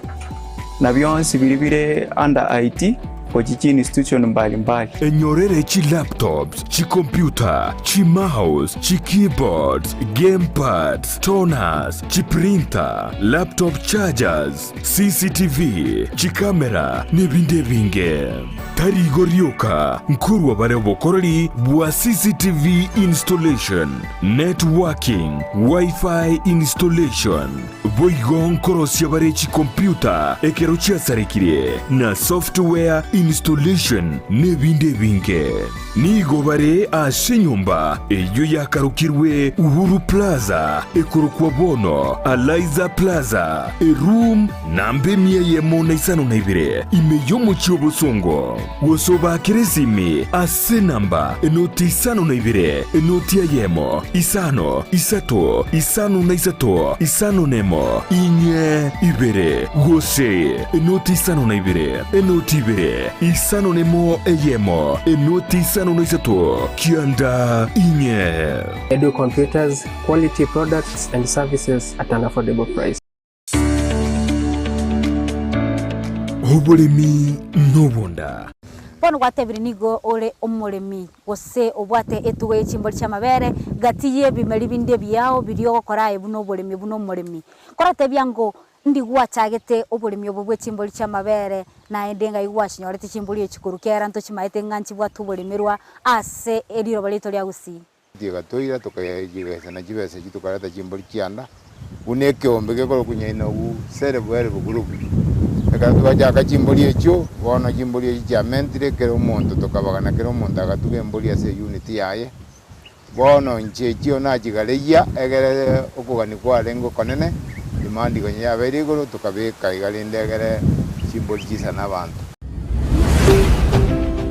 na bionsi biria bire under IT gochia chiinstitution mbali mbali. Enyorere chilaptops, chicomputer, chimouse, chikeyboards, gamepads, toners, chiprinter, laptop chargers, CCTV, chikamera, nebinde ebinge. Tari igo rioka, nkorwa bare obokoreri bwa CCTV installation, networking, Wi-Fi installation. Boigo nkorosia bare chikompyuta ekero chiasarekire, na software installation, nebinde ebinge. Nigo bare ase enyomba eyio yakarokirwe Uhuru Plaza, ekorokwa bono Alaiza Plaza, eroom namba emia eyemo na isano na ibere, ime y'omochie o Bosongo. Gose obaakere esimi ase enamba enoti isano na ibere, enoti eyemo, isano, isato, isano na isato, isano nemo, inye, ibere, gose enoti isano na ibere, enoti ibere, isano nemo eyemo, enoti isano na isato, kianda inye. Edu Computers, quality products and services at an affordable price. Oboremi nobonda. Bono gwatebire nigo ore omoremi, gose obwate etugo ye chimbori chi'amabere, gati y'ebimeri binde ebiao biria ogokora aye buna oboremi buna omoremi. Koratebia ngo ndi gwachagete oboremi obo bwe chimbori chi'amabere, naende ng'ai gwachinyorete chimbori echi korwa kera ntochimaete ng'a nchibwate oboremerwa ase eriroba riaito ria Gusii. Tigatoira tokayegesana chibesa echio tokareta chimbori chianda, buna ekeombe gekorokwa Nyainogu Self Help Group. Ekero twachaka chimbori echio, bono chimbori echio chiamentire kera omonto tokabagana kera omonto agatuga embori ase eunit yaye. Bono inche echio nachigareyia egere okogania kwarenge okonene, demand konya yabeire igoro tokabeka iga rende egere chimbori chisane abanto.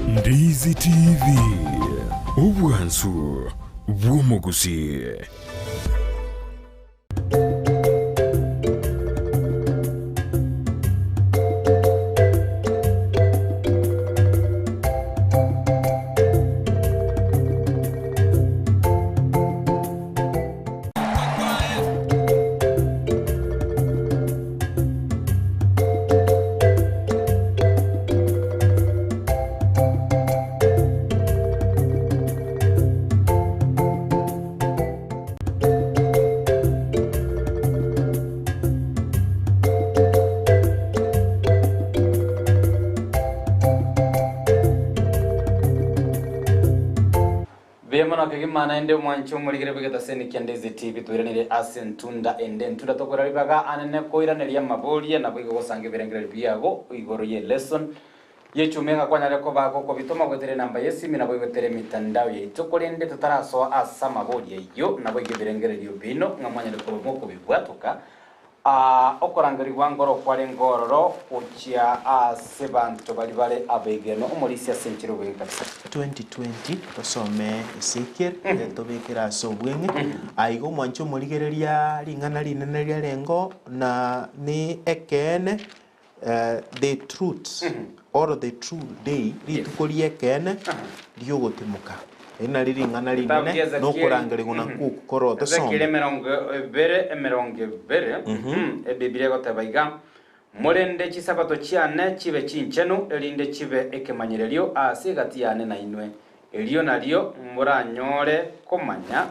Ndizi TV, obwansu bw'omogusii. Mbuya mono kegima naende omwanche omorigere bw'egetaseni kia Ndezi TV toiranire ase entunda ende entunda tokoira ribaga anene koiraneria amaboria naboigo gosanga ebirengererio biago igoro ye lesson yechumia ng'a kwanyare koba gokobitoma goetera enamba yesimi naboigo goetera emitandao yaito korende totarasoa ase amaboria ayio naboigo ebirengererio bino ng'a mwanyare koba mokobibwatoka Aa, okorangerigwa nkoro kwarenge ororo gochia ase abanto baria bare abegenwa, omorisia ase enchera obweng'e kabisa. 2020 Tosome Ezekiel tobekere ase obweng'e. Aiga omwanche omorigereria ring'ana rinene riarengeo na ne ekeene the truth or the true day rituko ri'ekeene ri'ogotimoka. Eri nario ring'ana Egetabu rinene kia Ezekieli, nokorangerigwa nakwo okwo korwa Ezekieli tosome. emerongo ebere emerongo ebere, Ebibilia egoteba iga, Morende chisabato chiane chibe chinchenu, erinde chibe ekemanyererio ase egati yane nainwe. Erio nario moranyore komanya,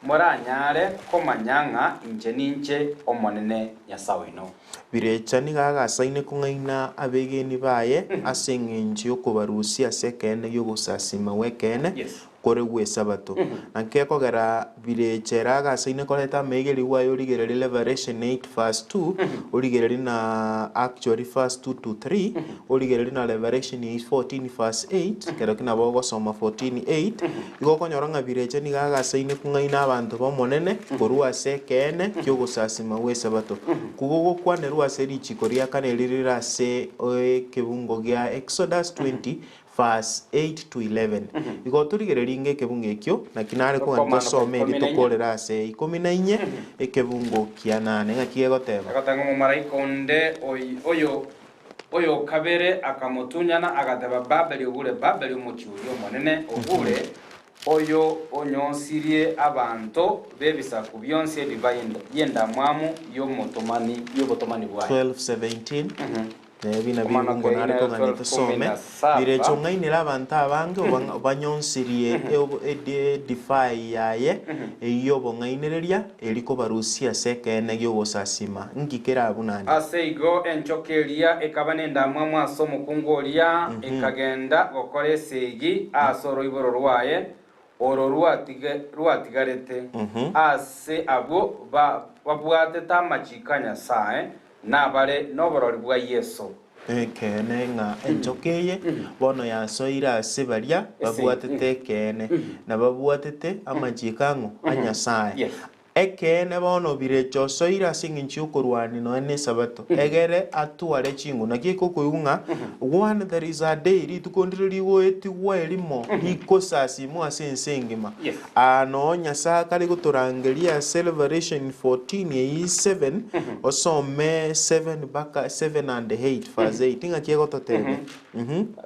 moranyare komanya ng'a inche ninche Omonene Nyasae oino. Birecha nigo agasaine kong'aina abegeni baye ase engencho y'okobarusia ase ekeene gi'ogosasima gw'ekeene kore gw'Esabato. Na gekogera birecha ere agasaine koreta amaigerigwa aye origererie Revelation 8 verse 2, origererie na actually verse 2 to 3, origererie na Revelation 14 verse 8, kero ki nabo ogosoma 14 8, Igo okonyora ng'a birecha nigo agasaine kong'aina abanto b'Omonene korwa ase ekeene ki'ogosasima gw'Esabato. Kogokwanerwa ase richiko ria kane eri rire ase ekebungo gia Exodus 20 verse. Verse 8 to 11. Igo torigererie inga ekebungo ekio, naki nare kogania Tokomana tosome ikomi eri na inye. tokorere ase ikomi na inye, ekebungo kia nane. Ng'aki gegoteba? Egoteba ng'a omomalaika onde oy- oyo oyokabere akamotunyana, agateba, Babeli ogure, Babeli omochie oria omonene ogure, oyo onyosirie abanto b'ebisaku bionsi ebiba y'endamwamu y'omotomani y'obotomani bwaye. 12:17 Nebi nabio Omwana ebungo nare Kaini kogania 12 tosome, kumi na saba. birecha ong'ainire abanto abange oba- obanyonsirie eo- edi- edivai yaye eyio y'obong'ainereria, eri kobarusia ase ekeene gi'ogosasima. Nki kere abwo naende? Ase igo enchoka eria ekaba nendamwamu ase omokungu oria, ekagenda gokora esegi ase oroiboro rwaye, oro rwatigarete, ase abwo babwatete amachiko a Nyasae, nabare noborori bwa Yeso. Ekeene ng'a enchoka eye bono yasoire ase baria babwatete ekeene, na babwatete amachiko ang'o? A Nyasae. Ekeene bono birecha osoire ase engencho y'okorwania nonya n'Esabato, egere atware chinguru. Naki ekokoigwa ng'a one there is a day, rituko ndire rigoetigwa erimo rikosasimwa ase ense engima. Aa noo Nyasae akare gotorangeria ase Revelation 14 eyio 7, osome 7 mpaka 7 and 8, verse 8, ng'aki egototebia?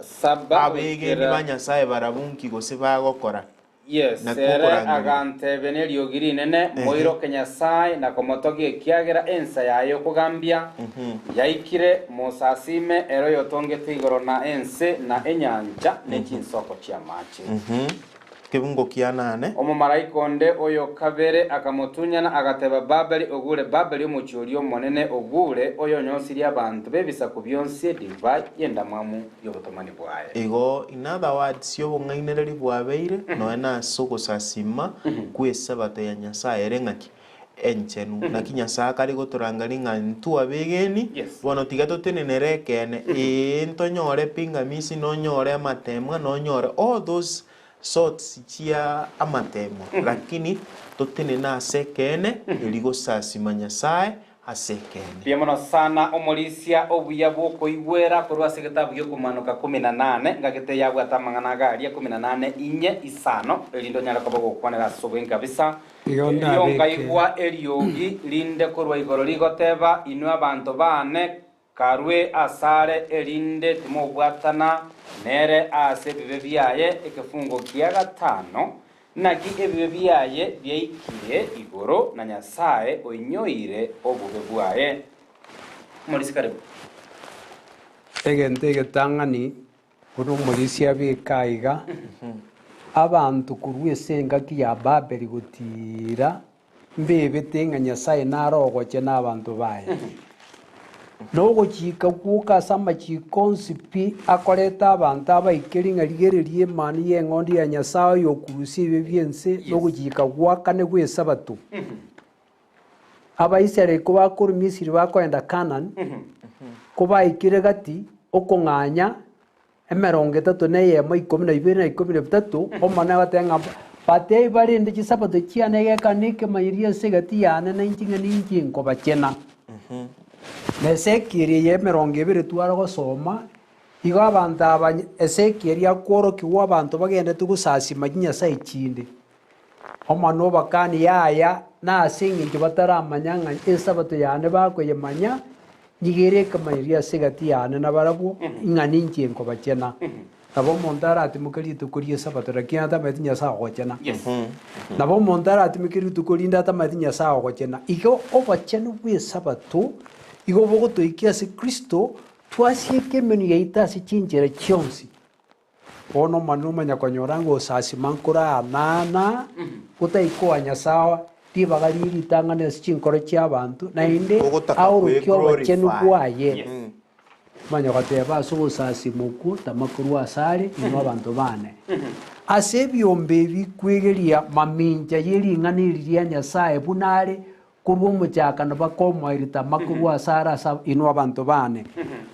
Saba Abegeni goikera ba Nyasae barabwo nki gose bagokora? Yes, Naki ere okorangeria. agantebia neriogi rinene, Ehe. Moiroke Nyasae na komotogia, ekiagera ensa yaye y'okogambia yaikire, mosasime ere oyotongete igoro na ense na enyancha ne chinsoko chi'amache. Kebungo kia nane. Omomalaika onde oyo kabere akamotunyana, agateba, Babeli ogure, Babeli omochie oria omonene ogure, oyonyosirie abanto b'ebisaku bionsi edivai y'endamwamu y'obotomani bwaye. Igo, in other words, obong'ainereria bwabeire nonya nase ogosasima kw'esabato ya Nyasae ere ng'aki? Enchenu. Naki Nyasae akare gotorangeria ng'a intwe abegeni, bono tiga totenenere ekeene, ee ntonyore pingamizi, nonyore amatemwa, nonyore all those sorts chia amatemwa, lakini totenene ase ekeene, erio gosasima Nyasae ase ekeene. Mbuya mono sana omorisia obuya bw'okoigwera korwa ase egetabu gi'Okomaanoka kumi na nane, ngagete yabwate amang'ana iga aria kumi na nane inye isano, erinde onyare koba ogokwanera ase obweng'e kabisa. Igo Erio ndabeke. nkaigwa eriogi rinde korwa igoro rigoteba, Inwe abanto baane, Karue asare, erinde timobwatana nere ase ebibe biaye ekefungo kia gatano, naki ebibe biaye biaikire igoro, na Nyasae oinyoire obobe bwaye. Omorisia karibu. Egento egetang'ani buna omorisia abeke aiga, abanto korwa ase engaki ya Babeli gotiira Mbebete ng'a Nyasae nare ogochia nabanto baye. Na ogochika gwoka ase amachiko onsi pi akoreta abanto abaikeri ng'a rigereria emani y'eng'ondi ya Nyasae oyokorusia ebibe bi'ense na ogochika gwakane gw'Esabato. Abaisraeli kobakorwa Misiri bakoenda Kanani, kobaikire gati okong'anya emerongo etato na eyemo, ikomi na ibere, na ikomi na bitato, Omonene agateba ng'a batebie barende chisabato chiane egekano na ekemanyererio ase egati yane na inche ng'a ninche nkobachena. Na Ezekieli eye emerongo ebere tware gosoma, igo abanto aba Ezekieli akworokigwa abanto bagendete gosasima chinyasae chinde. Omonene obakanie yaya, na ase engencho bataramanya ng'a Esabato yane bakoyemanya, nigo ere ekemanyererio ase egati yane nabarabwo, ng'a ninche nkobachena. Nabo omonto aratimoke rituko ri'Esabato, lakini atamanyeti Nyasae ogochena. Nabo omonto aratimoke rituko rinde atamanyeti Nyasae ogochena. Igo obochenu bw'Esabato igo bogotoikia ase Kristo, twasieka emenwa yaito ase chinchera chionsi. Bono Omonene omanya konyora ng'a osasima nkoraanana, gotaikoa Nyasae ribaga rie ritang'ani ase chinkoro chi'abanto, naende Ogotaka aorokie obochenu kwe-glorify. bwaye. Omanya goteba ase ogosasima okwo, Tama korwa asare, inwe abanto baane. Ase ebiombe ebi kwegeria mamincha ye ring'ana eri ria Nyasae buna are Korwa omochakano bakomoeria tama korwa asare ase inwe abanto baane.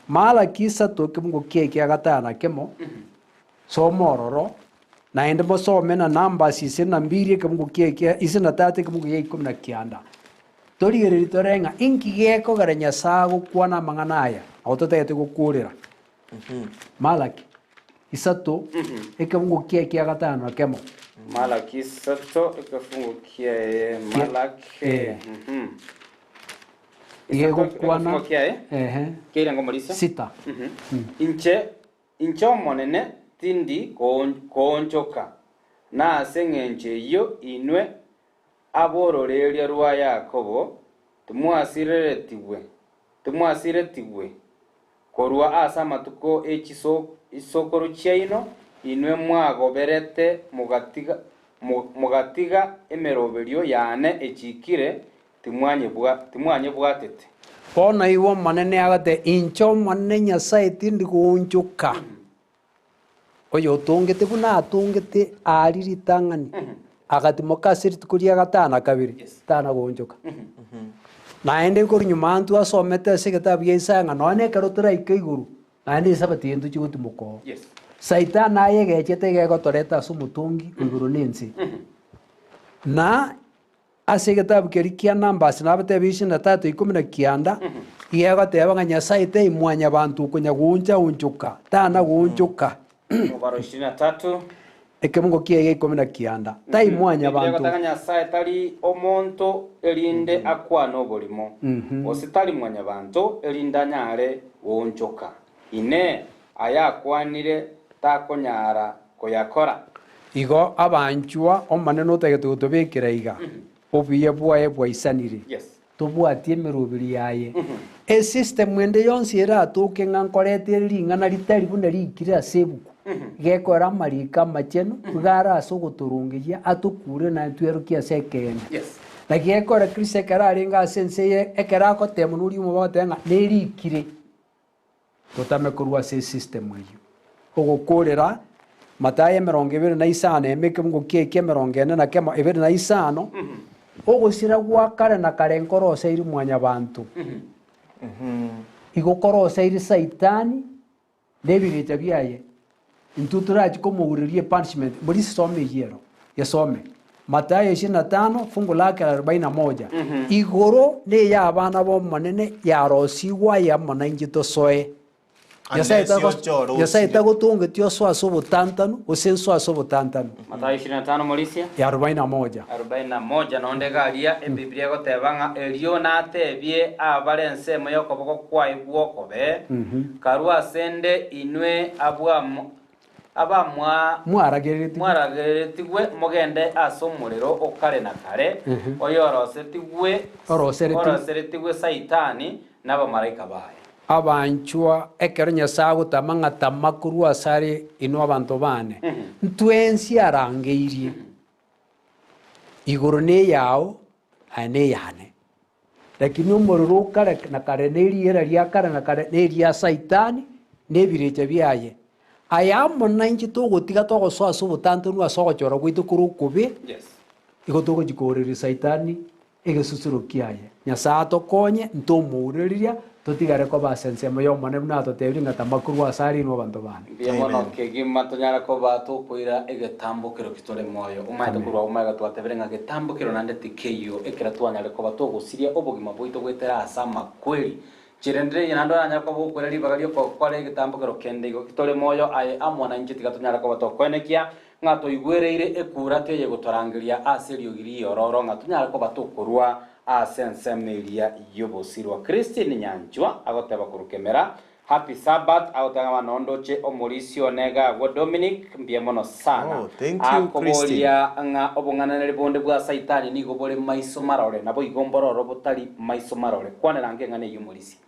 Malaki isato ekemungo kiaye kia gatano na kemo, soma ororo, naende mosome na Numbers isini na mbiri ekemungo kiaye kia isini na tatu ekemungo gia ikomi na kianda. Torigererie tore ng'a inki gekogera Nyasae agokwana amang'ana aya, nabo totagete gokurera. Malaki. isato, ekebungo kiaye kia gatano na kemo. Malaki isato, ekefungo kiaye, Malaki, Eh. Isato, Egokwana, ekefungo kiaye, ehe, kiaire ngomorisia. sita. Inche, inche Omonene tindi koonchoka, na ase engencho eyio inwe ab'ororeeria rwa Yakobo timwasireretigwe, timwasiretigwe korwa ase amatuko e chisokoro chiaino, inwe mwagoberete mogatiga, mogatiga emeroberio yane echiikire, timwanyebwatete. Bono igo Omonene agateba, Inche Omonene Nyasae tindi goonchoka. Oyotongete buna atongete aaria ritang'ani, agatimoka ase rituko ria gatano na kabere, tana goonchoka. Naende korwa nyuma intwe asomete ase egetabu gia Isaya ng'a nonya na ekero toraike igoro, naende esabati eye ntochie gotimoka oo. Saitani aye egechete iga egotoreta ase omotongi o igoro na ense. Na Ase egetabu keria kia Numbers nabatebirie ishirini na tatu ikomi na kianda, iga egoteba ng'a Nyasae tai mwanyabanto okonya gooncha-onchoka, tana goonchoka. Omobaro ishirini na tatu. Ekemungo kiaye gia ikomi na kianda, tai Biblia mwanyabanto. egoteba ng'a Nyasae tari omonto erinde akwane oborimo, gose tari mwanyabanto erinde anyare goonchoka. Inee! Ayakwanire takonyara koyakora? Igo abanchwa Omonene otagete gotobekera iga, obuya bwaye bwaisanire, tobwatie emeroberi yaye. Esystem ende yonsi eratoke ng'a nkorete ere ring'ana ritari buna riikire ase ebuku, gekora amariko amachenu, iga are ase ogotorongeyia atokure naende twerokie ase ekeene. Naki gekora Kristo ekero arenge ase ense eye, ekero agoteema noria omobe agoteba ng'a nerikire. Totame korwa ase esystem eyio. Ogokoorera, Mathayo emerongo ebere na isano eme ekemungo kiaye kia emerongo ene na kemo ebere na isano, ogosira gwa kare na kare nkoroseiri mwanyabanto. Igo koroseiri Saitani na ebirecha biaye, intwe torachi komoureria epunishment, boria soma eyio ero, yesome. Mathayo ishirini na tano fungu lake la arobaini na moja, Igoro neya abana b'Omonene yarosigwe aye amo nainche tosoe. Nyasaye Unless tago- ochore Nyasaye osire. tagotongetie osoe ase obotantanu, gose nsoe ase obotantanu. Mathayo 25 morisia. Ya arobaini na moja. Arobaini na moja nonde iga aria Ebiblia egoteba ng'a erio natebie abare ensemo y'okoboko kwaye gw'okobee, Karue asende inwe abwamo abamwa Mwaragereretigwe. mwaragereretigwe mogende ase omorero o kare na kare, oyorosetigwe Oroseretigwe. oroseretigwe Saitani na abamalaika baye. Abanchwa, ekero Nyasae agotama ng'a tama korwa asare inwe abanto baane, ntwensi arangeirie, igoro neyao, aye neyane. Lakini omorero o kare na kare na eriera ria kare na kare na eria Saitani na ebirecha biaye. Aya amo nainche togotiga togosoa ase obotantanu ase ogochora gwaito kore okobe, igo togochia kourereria Saitani egesusuro kiaye. Nyasae atokonye ntomourereria Totigare koba ase ensemo y'Omonene buna atotebirie ng'a tama korwa ase are inwe abanto bane. Mbuya mono kegima tonyare koba tokoira egetambokero ki tore moyo. Omanyete korwa agwo magega twatebire ng'a getambokero naende tikeiyo ekero twanyare koba togosiria obogima bwaito goetera ase amakweri. Nchera eye naende oranyare koba gokoira ribaga ri'ogokora egetambokero kende igo ki tore moyo aye amo nainche tiga tonyare koba tokoenekia ng'a toigwereire ekura teye gotorangeria ase eriogi ri'ororo ng'a tonyare koba tokorua ase ensemo eria y'obosirwa. Christine Nyanchwa agoteba korwa Kemera, Happy Sabbath, agoteba ng'a bono ndoche omorisia one iga agwo Dominic, mbuya mono sana. Oh, thank you, Christine. Akoboria ng'a obong'ananeri bonde bwa Saitani nigo bore maiso marore, naboigo mbororo botari maiso marore. Kwanera ange eng'ana eyio omorisia.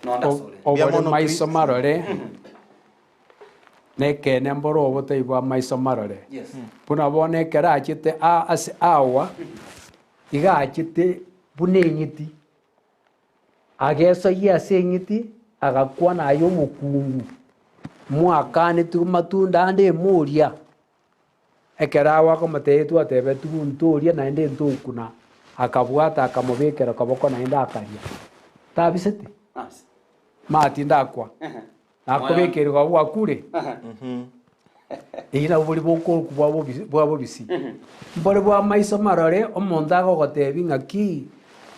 Nonde asore. Mbuya Obore mono, maiso Christine. marore. Nekeene mbore obotai bw'amaiso marore. Buna bono ekero achete aa ase Hawa, iga achete buna eng'iti, agesoyia ase eng'iti, agakwana aye omokungu, mwakanetigwe matunda ande emoria. Ekero Hawa akomotebia twatebetigwe ntoria naende ntokuna, akabwata akamobekera koboko naende akaria. Tabisete? Mati ndakwa. Nakobekerwa agwo gwakure, eyio nabwo boria bokorokwa bwa bobisi, bwa bobisi. Mbore bw'amaiso marore, omonto agogotebia ng'aki,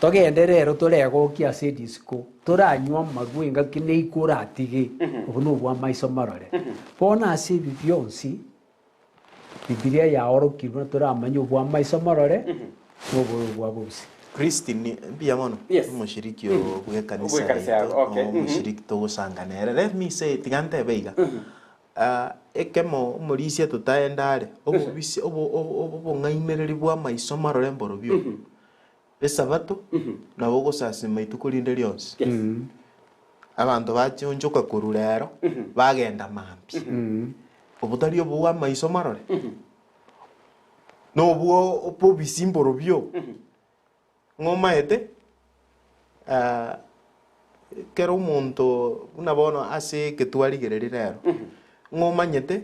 Togende rero toregokie ase edisiko, toranywe amarwa engaki neiko oratige, obwo nobwa amaiso marore. Bono ase ebi bionsi, Bibilia yaorokire buna toramanye obwa amaiso marore, na oboro obwa bobisi. Christine, mbuya mono, omoshiriki oo bw'ekanisa Bw'ekanisa yaito, yago, okay. omoshiriki togosanga nere. Let me say, tiga ntebe iga, ekemo omorisia totaenda are, obobisi obo- obo- obong'ainereria bwa amaiso marore mborobio obo. Esabato nabo ogosasima ituko rinde rionsi. Abanto bachionchoka korwa rero bagenda mambia. Obo tari obo bwa amaiso marore? Nobwo bobisi mborobio obo. Ng'a omaete ekero omonto buna bono ase eke twarigereria rero, ng'a omanyete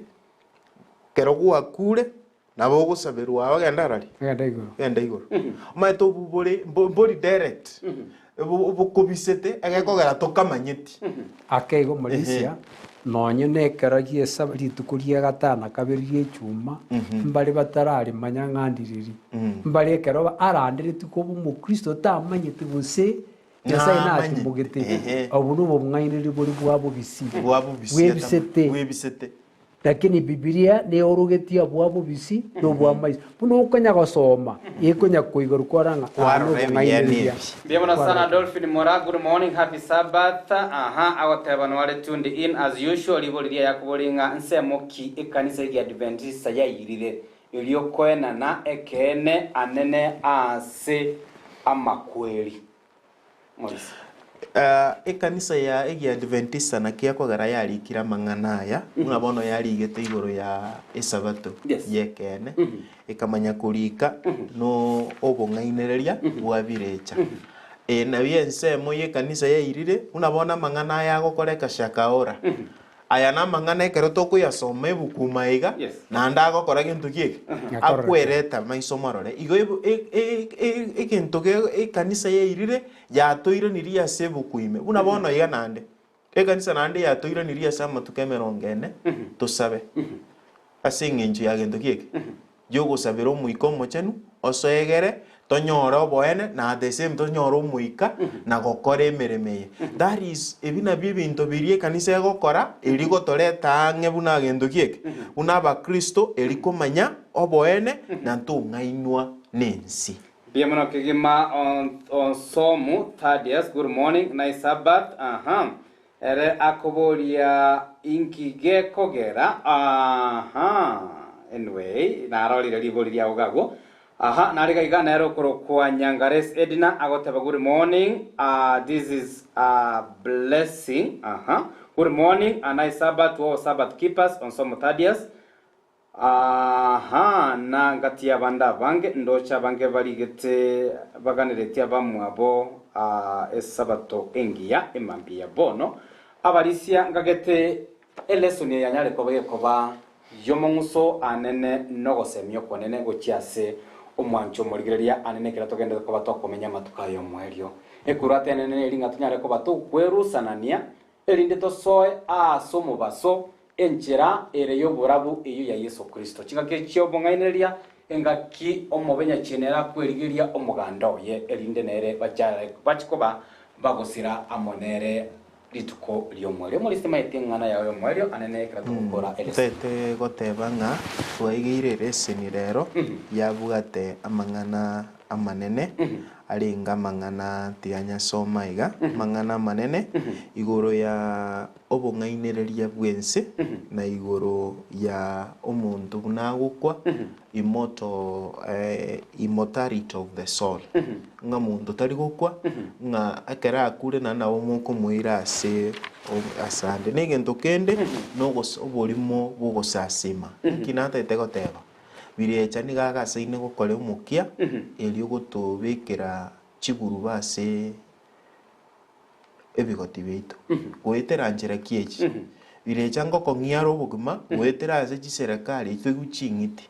ekero gwakure Nabo ogosaberwa ao genda arari? Genda igoro. Genda igoro. Omanyete obu bore mbo- mbori direct. Obu obokobisete egekogera tokamanyeti. Ake igo omorisia, nonye nekero gi'esaba rituko ria gatano na kabere ri'echuma, mbare batararimanya ng'a ndiriri. Mbare ekero aranderetie koba omokristo tamanyeti gose Nyasae Namanye. natimogete. Ehe. Obwo nobwo obong'ainereria bore bwa bobisi. Bwa bobisi Bwebisete. Bwebisete. Lakini Bibilia neorogetie obw'abobisi na obw'amaiso, buna okonya gosoma, ekonya koigorwa kwarora ng'a aa Kwarora ebiya nobong'ainereria. nebi. Mbuya mono sana Dolphin Mora, good morning, happy Sabbath. Aha, agoteba noare tuned in as usual, ribori riaye akobori ng'a nsemo ki ekanisa egiadventista yairire erio koenana ekeene anene ase amakweri. Morisi. Ekanisa ya Egiadventista naki ekogera yarikire amang'ana aya, buna bono yarigete igoro ya Esabato y'ekeene, ekamanya korika no obong'ainereria bwa birecha. Eye nabio ensemo y'ekanisa yairire, buna bono amang'ana aya agokoreka Shakaora. Aya namang'ana ekero tokoyasoma ebuku maiga, naende agokora gento ki eke? Akwerete amaiso morore. Igo ebu- e- e- e- egento ge ekanisa yairire, yatoiranirie ase ebuku ime. Buna bono iga naende, ekanisa naende yatoiranirie ase amatuko emerongo ene, tosabe. Ase eng'encho ya gento ki eke? Y'ogosabera Omoika Omochenu osoegere tonyore oboene na at the same tonyore Omoika na gokora emeremo eye. That is ebi nabio ebinto biria ekanisa egokora eri gotoreta ang'e buna gento ki eke? Buna abakristo eri komanya oboene na ntong'ainwa nense. Mbuya mono kegima Onsomu Thaddeus, good morning, nice Sabbath, aha. Ere akoboria, Inki gekogera? Aha. Anyway, narorire ribori riao gagwo. Aha, nare gaiga nere okorokwa Nyangares Edna agoteba good morning. Uh, this is a blessing. Aha. Good morning, a nice Sabbath to all Sabbath keepers on Somo Thaddeus. Aha, na ngati y'abande abange, ndoche abange barigete baganeretie abamwabo Esabato engiya, emambia ya bono. Abarisia ngagete elesoni eye yanyare koba gekoba y'omong'uso anene nogosemia okonene gochia ase omwancho omorigereria anene ekero togenderete koba tokomenya amatuko aya omoerio. Ekurata enene neri ng'a tonyare koba tokwerusanania erinde tosoe aase omobaso Enchera ere y'oborabu eyio ya Yeso Kristo. Chingaki chi'obong'ainereria, engaki omobe nyachieni arakwerigeria omoganda oye, erinde nere bache koba bagosira amo nere rituko ri'omoerio. Omorisia maete eng'ana yao y'omoerio anene ekero togokora ereseni. Ntaete goteba ng'a twaigeire ereseni rero yabwate amang'ana amanene arenge amang'ana tiyanyasoma iga, amang'ana amanene igoro ya obong'ainereria bw'ense, na igoro ya omonto buna agokwa, immortal, immortality of the soul, ng'a monto tari gokwa, ng'a ekero akure naende nabo mokomoira ase asande. Na egento kende, na ogos oborimo bw'ogosasima. Nki natagete goteba? Birecha nigo agasaine gokora omokia, erio gotobekera chiguruba ase ebigoti biaito. Goetera nchera ki echi? Birecha ngokong'ia are obogima goetera ase chiserekari echio toigwe ching'iti.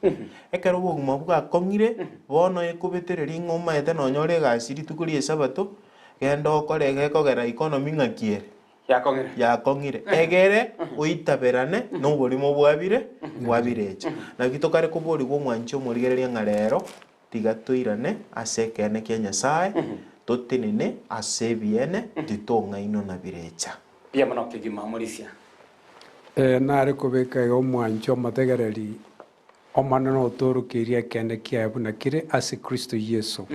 Ekero obogima bwakong'ire, bono ekobetereria ng'a omaete nonya ore egasi rituko ria esabato, genda okore gekogera economy ng'aki ere? Yakong'ire. Yakong'ire. Egere oitaberane noborimo bwabire bwa birecha. Naki tokare koborigwa omwanchi omorigereria ng'a rero, tiga toirane ase ekeene kia Nyasae. Totenene ase ebiene, titong'ainwa na birecha. Mbuya mono kegima morisia. Ee, nare kobeka iga omwancho omotegereri Omonene otoorokeirie ekeene kiaye buna kere ase Kristo Yeso.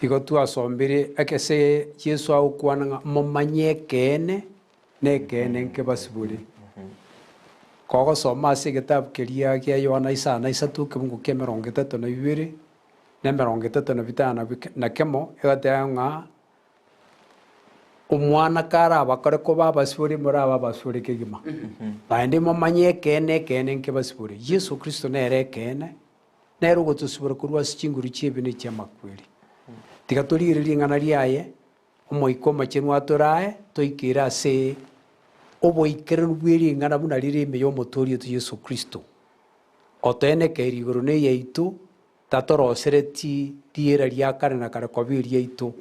Igo twasombire ase Yeso agokwana ng'a momanye ekeene, na ekeene nkebasibore. Kogosoma ase egetabu keria gia Yohana isano na isato ekemungu kia emerongo etato na bibere, na emerongo etato na bitano na kemo, egoteba ng'a Omwana karabakore koba abasibore, morabe abasibore kegima. Naende momanye ekeene, ekeene nkebasibore. Yeso Kristo nere ekeene, nere ogotosibora korwa ase chinguru chi'ebibe na echi'amakweri. Tiga torigererie ring'ana riaye, Omoika Omochenu atorae, toikere ase oboikeranu bwe ring'ana buna rire ime y'Omotoori oito Yeso Kristo. Otoenekeire igoro na eyaito, Tatorosereti riera ria kare na kare koba eriaito,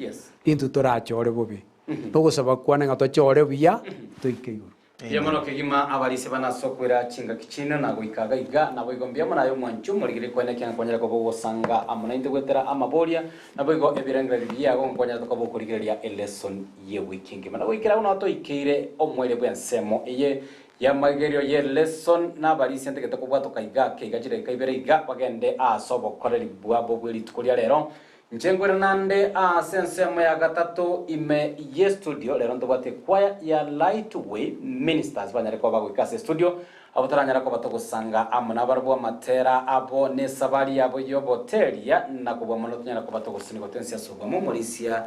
intwe torachore bobe. Nogosaba kwane ng'a tochore buya, toike igoro. Mbuya mono kegima abarisia bane ase okoira chingaki chiaino na goika iga iga, naboigo mbuya mono aye omwanchi omorigeri kwane ekiagera kwanyare koba ogosanga amo naintwe goetera amaboria, naboigo ebirengererio biago nkwanyare tokoba okorigereria elesson y'ewiki engima. Na goikera agwo nao toikeire omoerio bw'ensemo eye Y'amaigerio ye lesson nabarisia ntagete kobwatoka iga ake iga chidakika ibere iga bagende aase obokoreri bwabo bwe rituko ria rero. Inche nkoirana nande aase ensemo ya gatato ime ye studio rero ntobwate ekwaya ya Lightway Ministers banyare koba bagoika ase estudio abo toranyare koba togosanga amo nabarabwo amatera abo ne esabari yabo y'oboteria na kobua mono tonyare koba togosinigwa twensi ase obwamo omorisia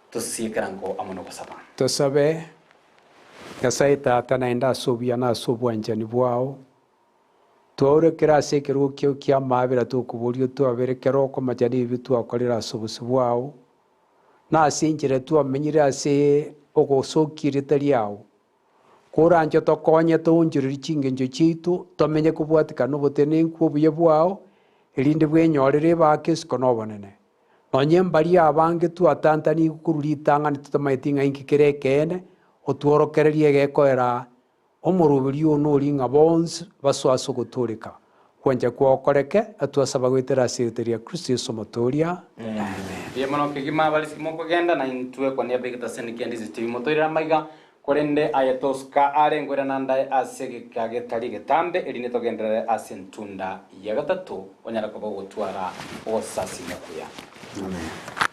tosie ekerango amo nogosaba. Tosabe. Nyasae Tata, naende ase obuya na ase obwanchani bwao, twaorekere ase ekerogo kiao ki'amaabera tokoboria otwabere kera okomocha na ebibe twakorire ase obosio bwao, na ase enchera twamenyire ase ogosokia erieta riao. Koranche tokonye toonchorerie chingencho chiaito, tomenye kobwatikana nobotenenku obuya bwao, erinde bwenyorere ebaake isiko na obonene. Nonye mbaria abange twatantanigwe korwa ritang'ani totamaeti ng'a inki kere ekeene, otworokererie egekoera omoroberio one oria ng'a bonsi basoe ase ogotooreka. Gwancha kwao koreke, na twasaba goetera ase erieta ria Kristo Yeso Omotooria. Amen. Mbuya mono kegima abarisia mokogenda, na intwe kwania begetaseni kende ase tiri motoirere amaiga, korende aye tosuka are ngoirana ndae ase egeka getari getambe, erinde togenderere ase entunda ya gatato, onyare koba ogotwara ogosasima okuya. Amen.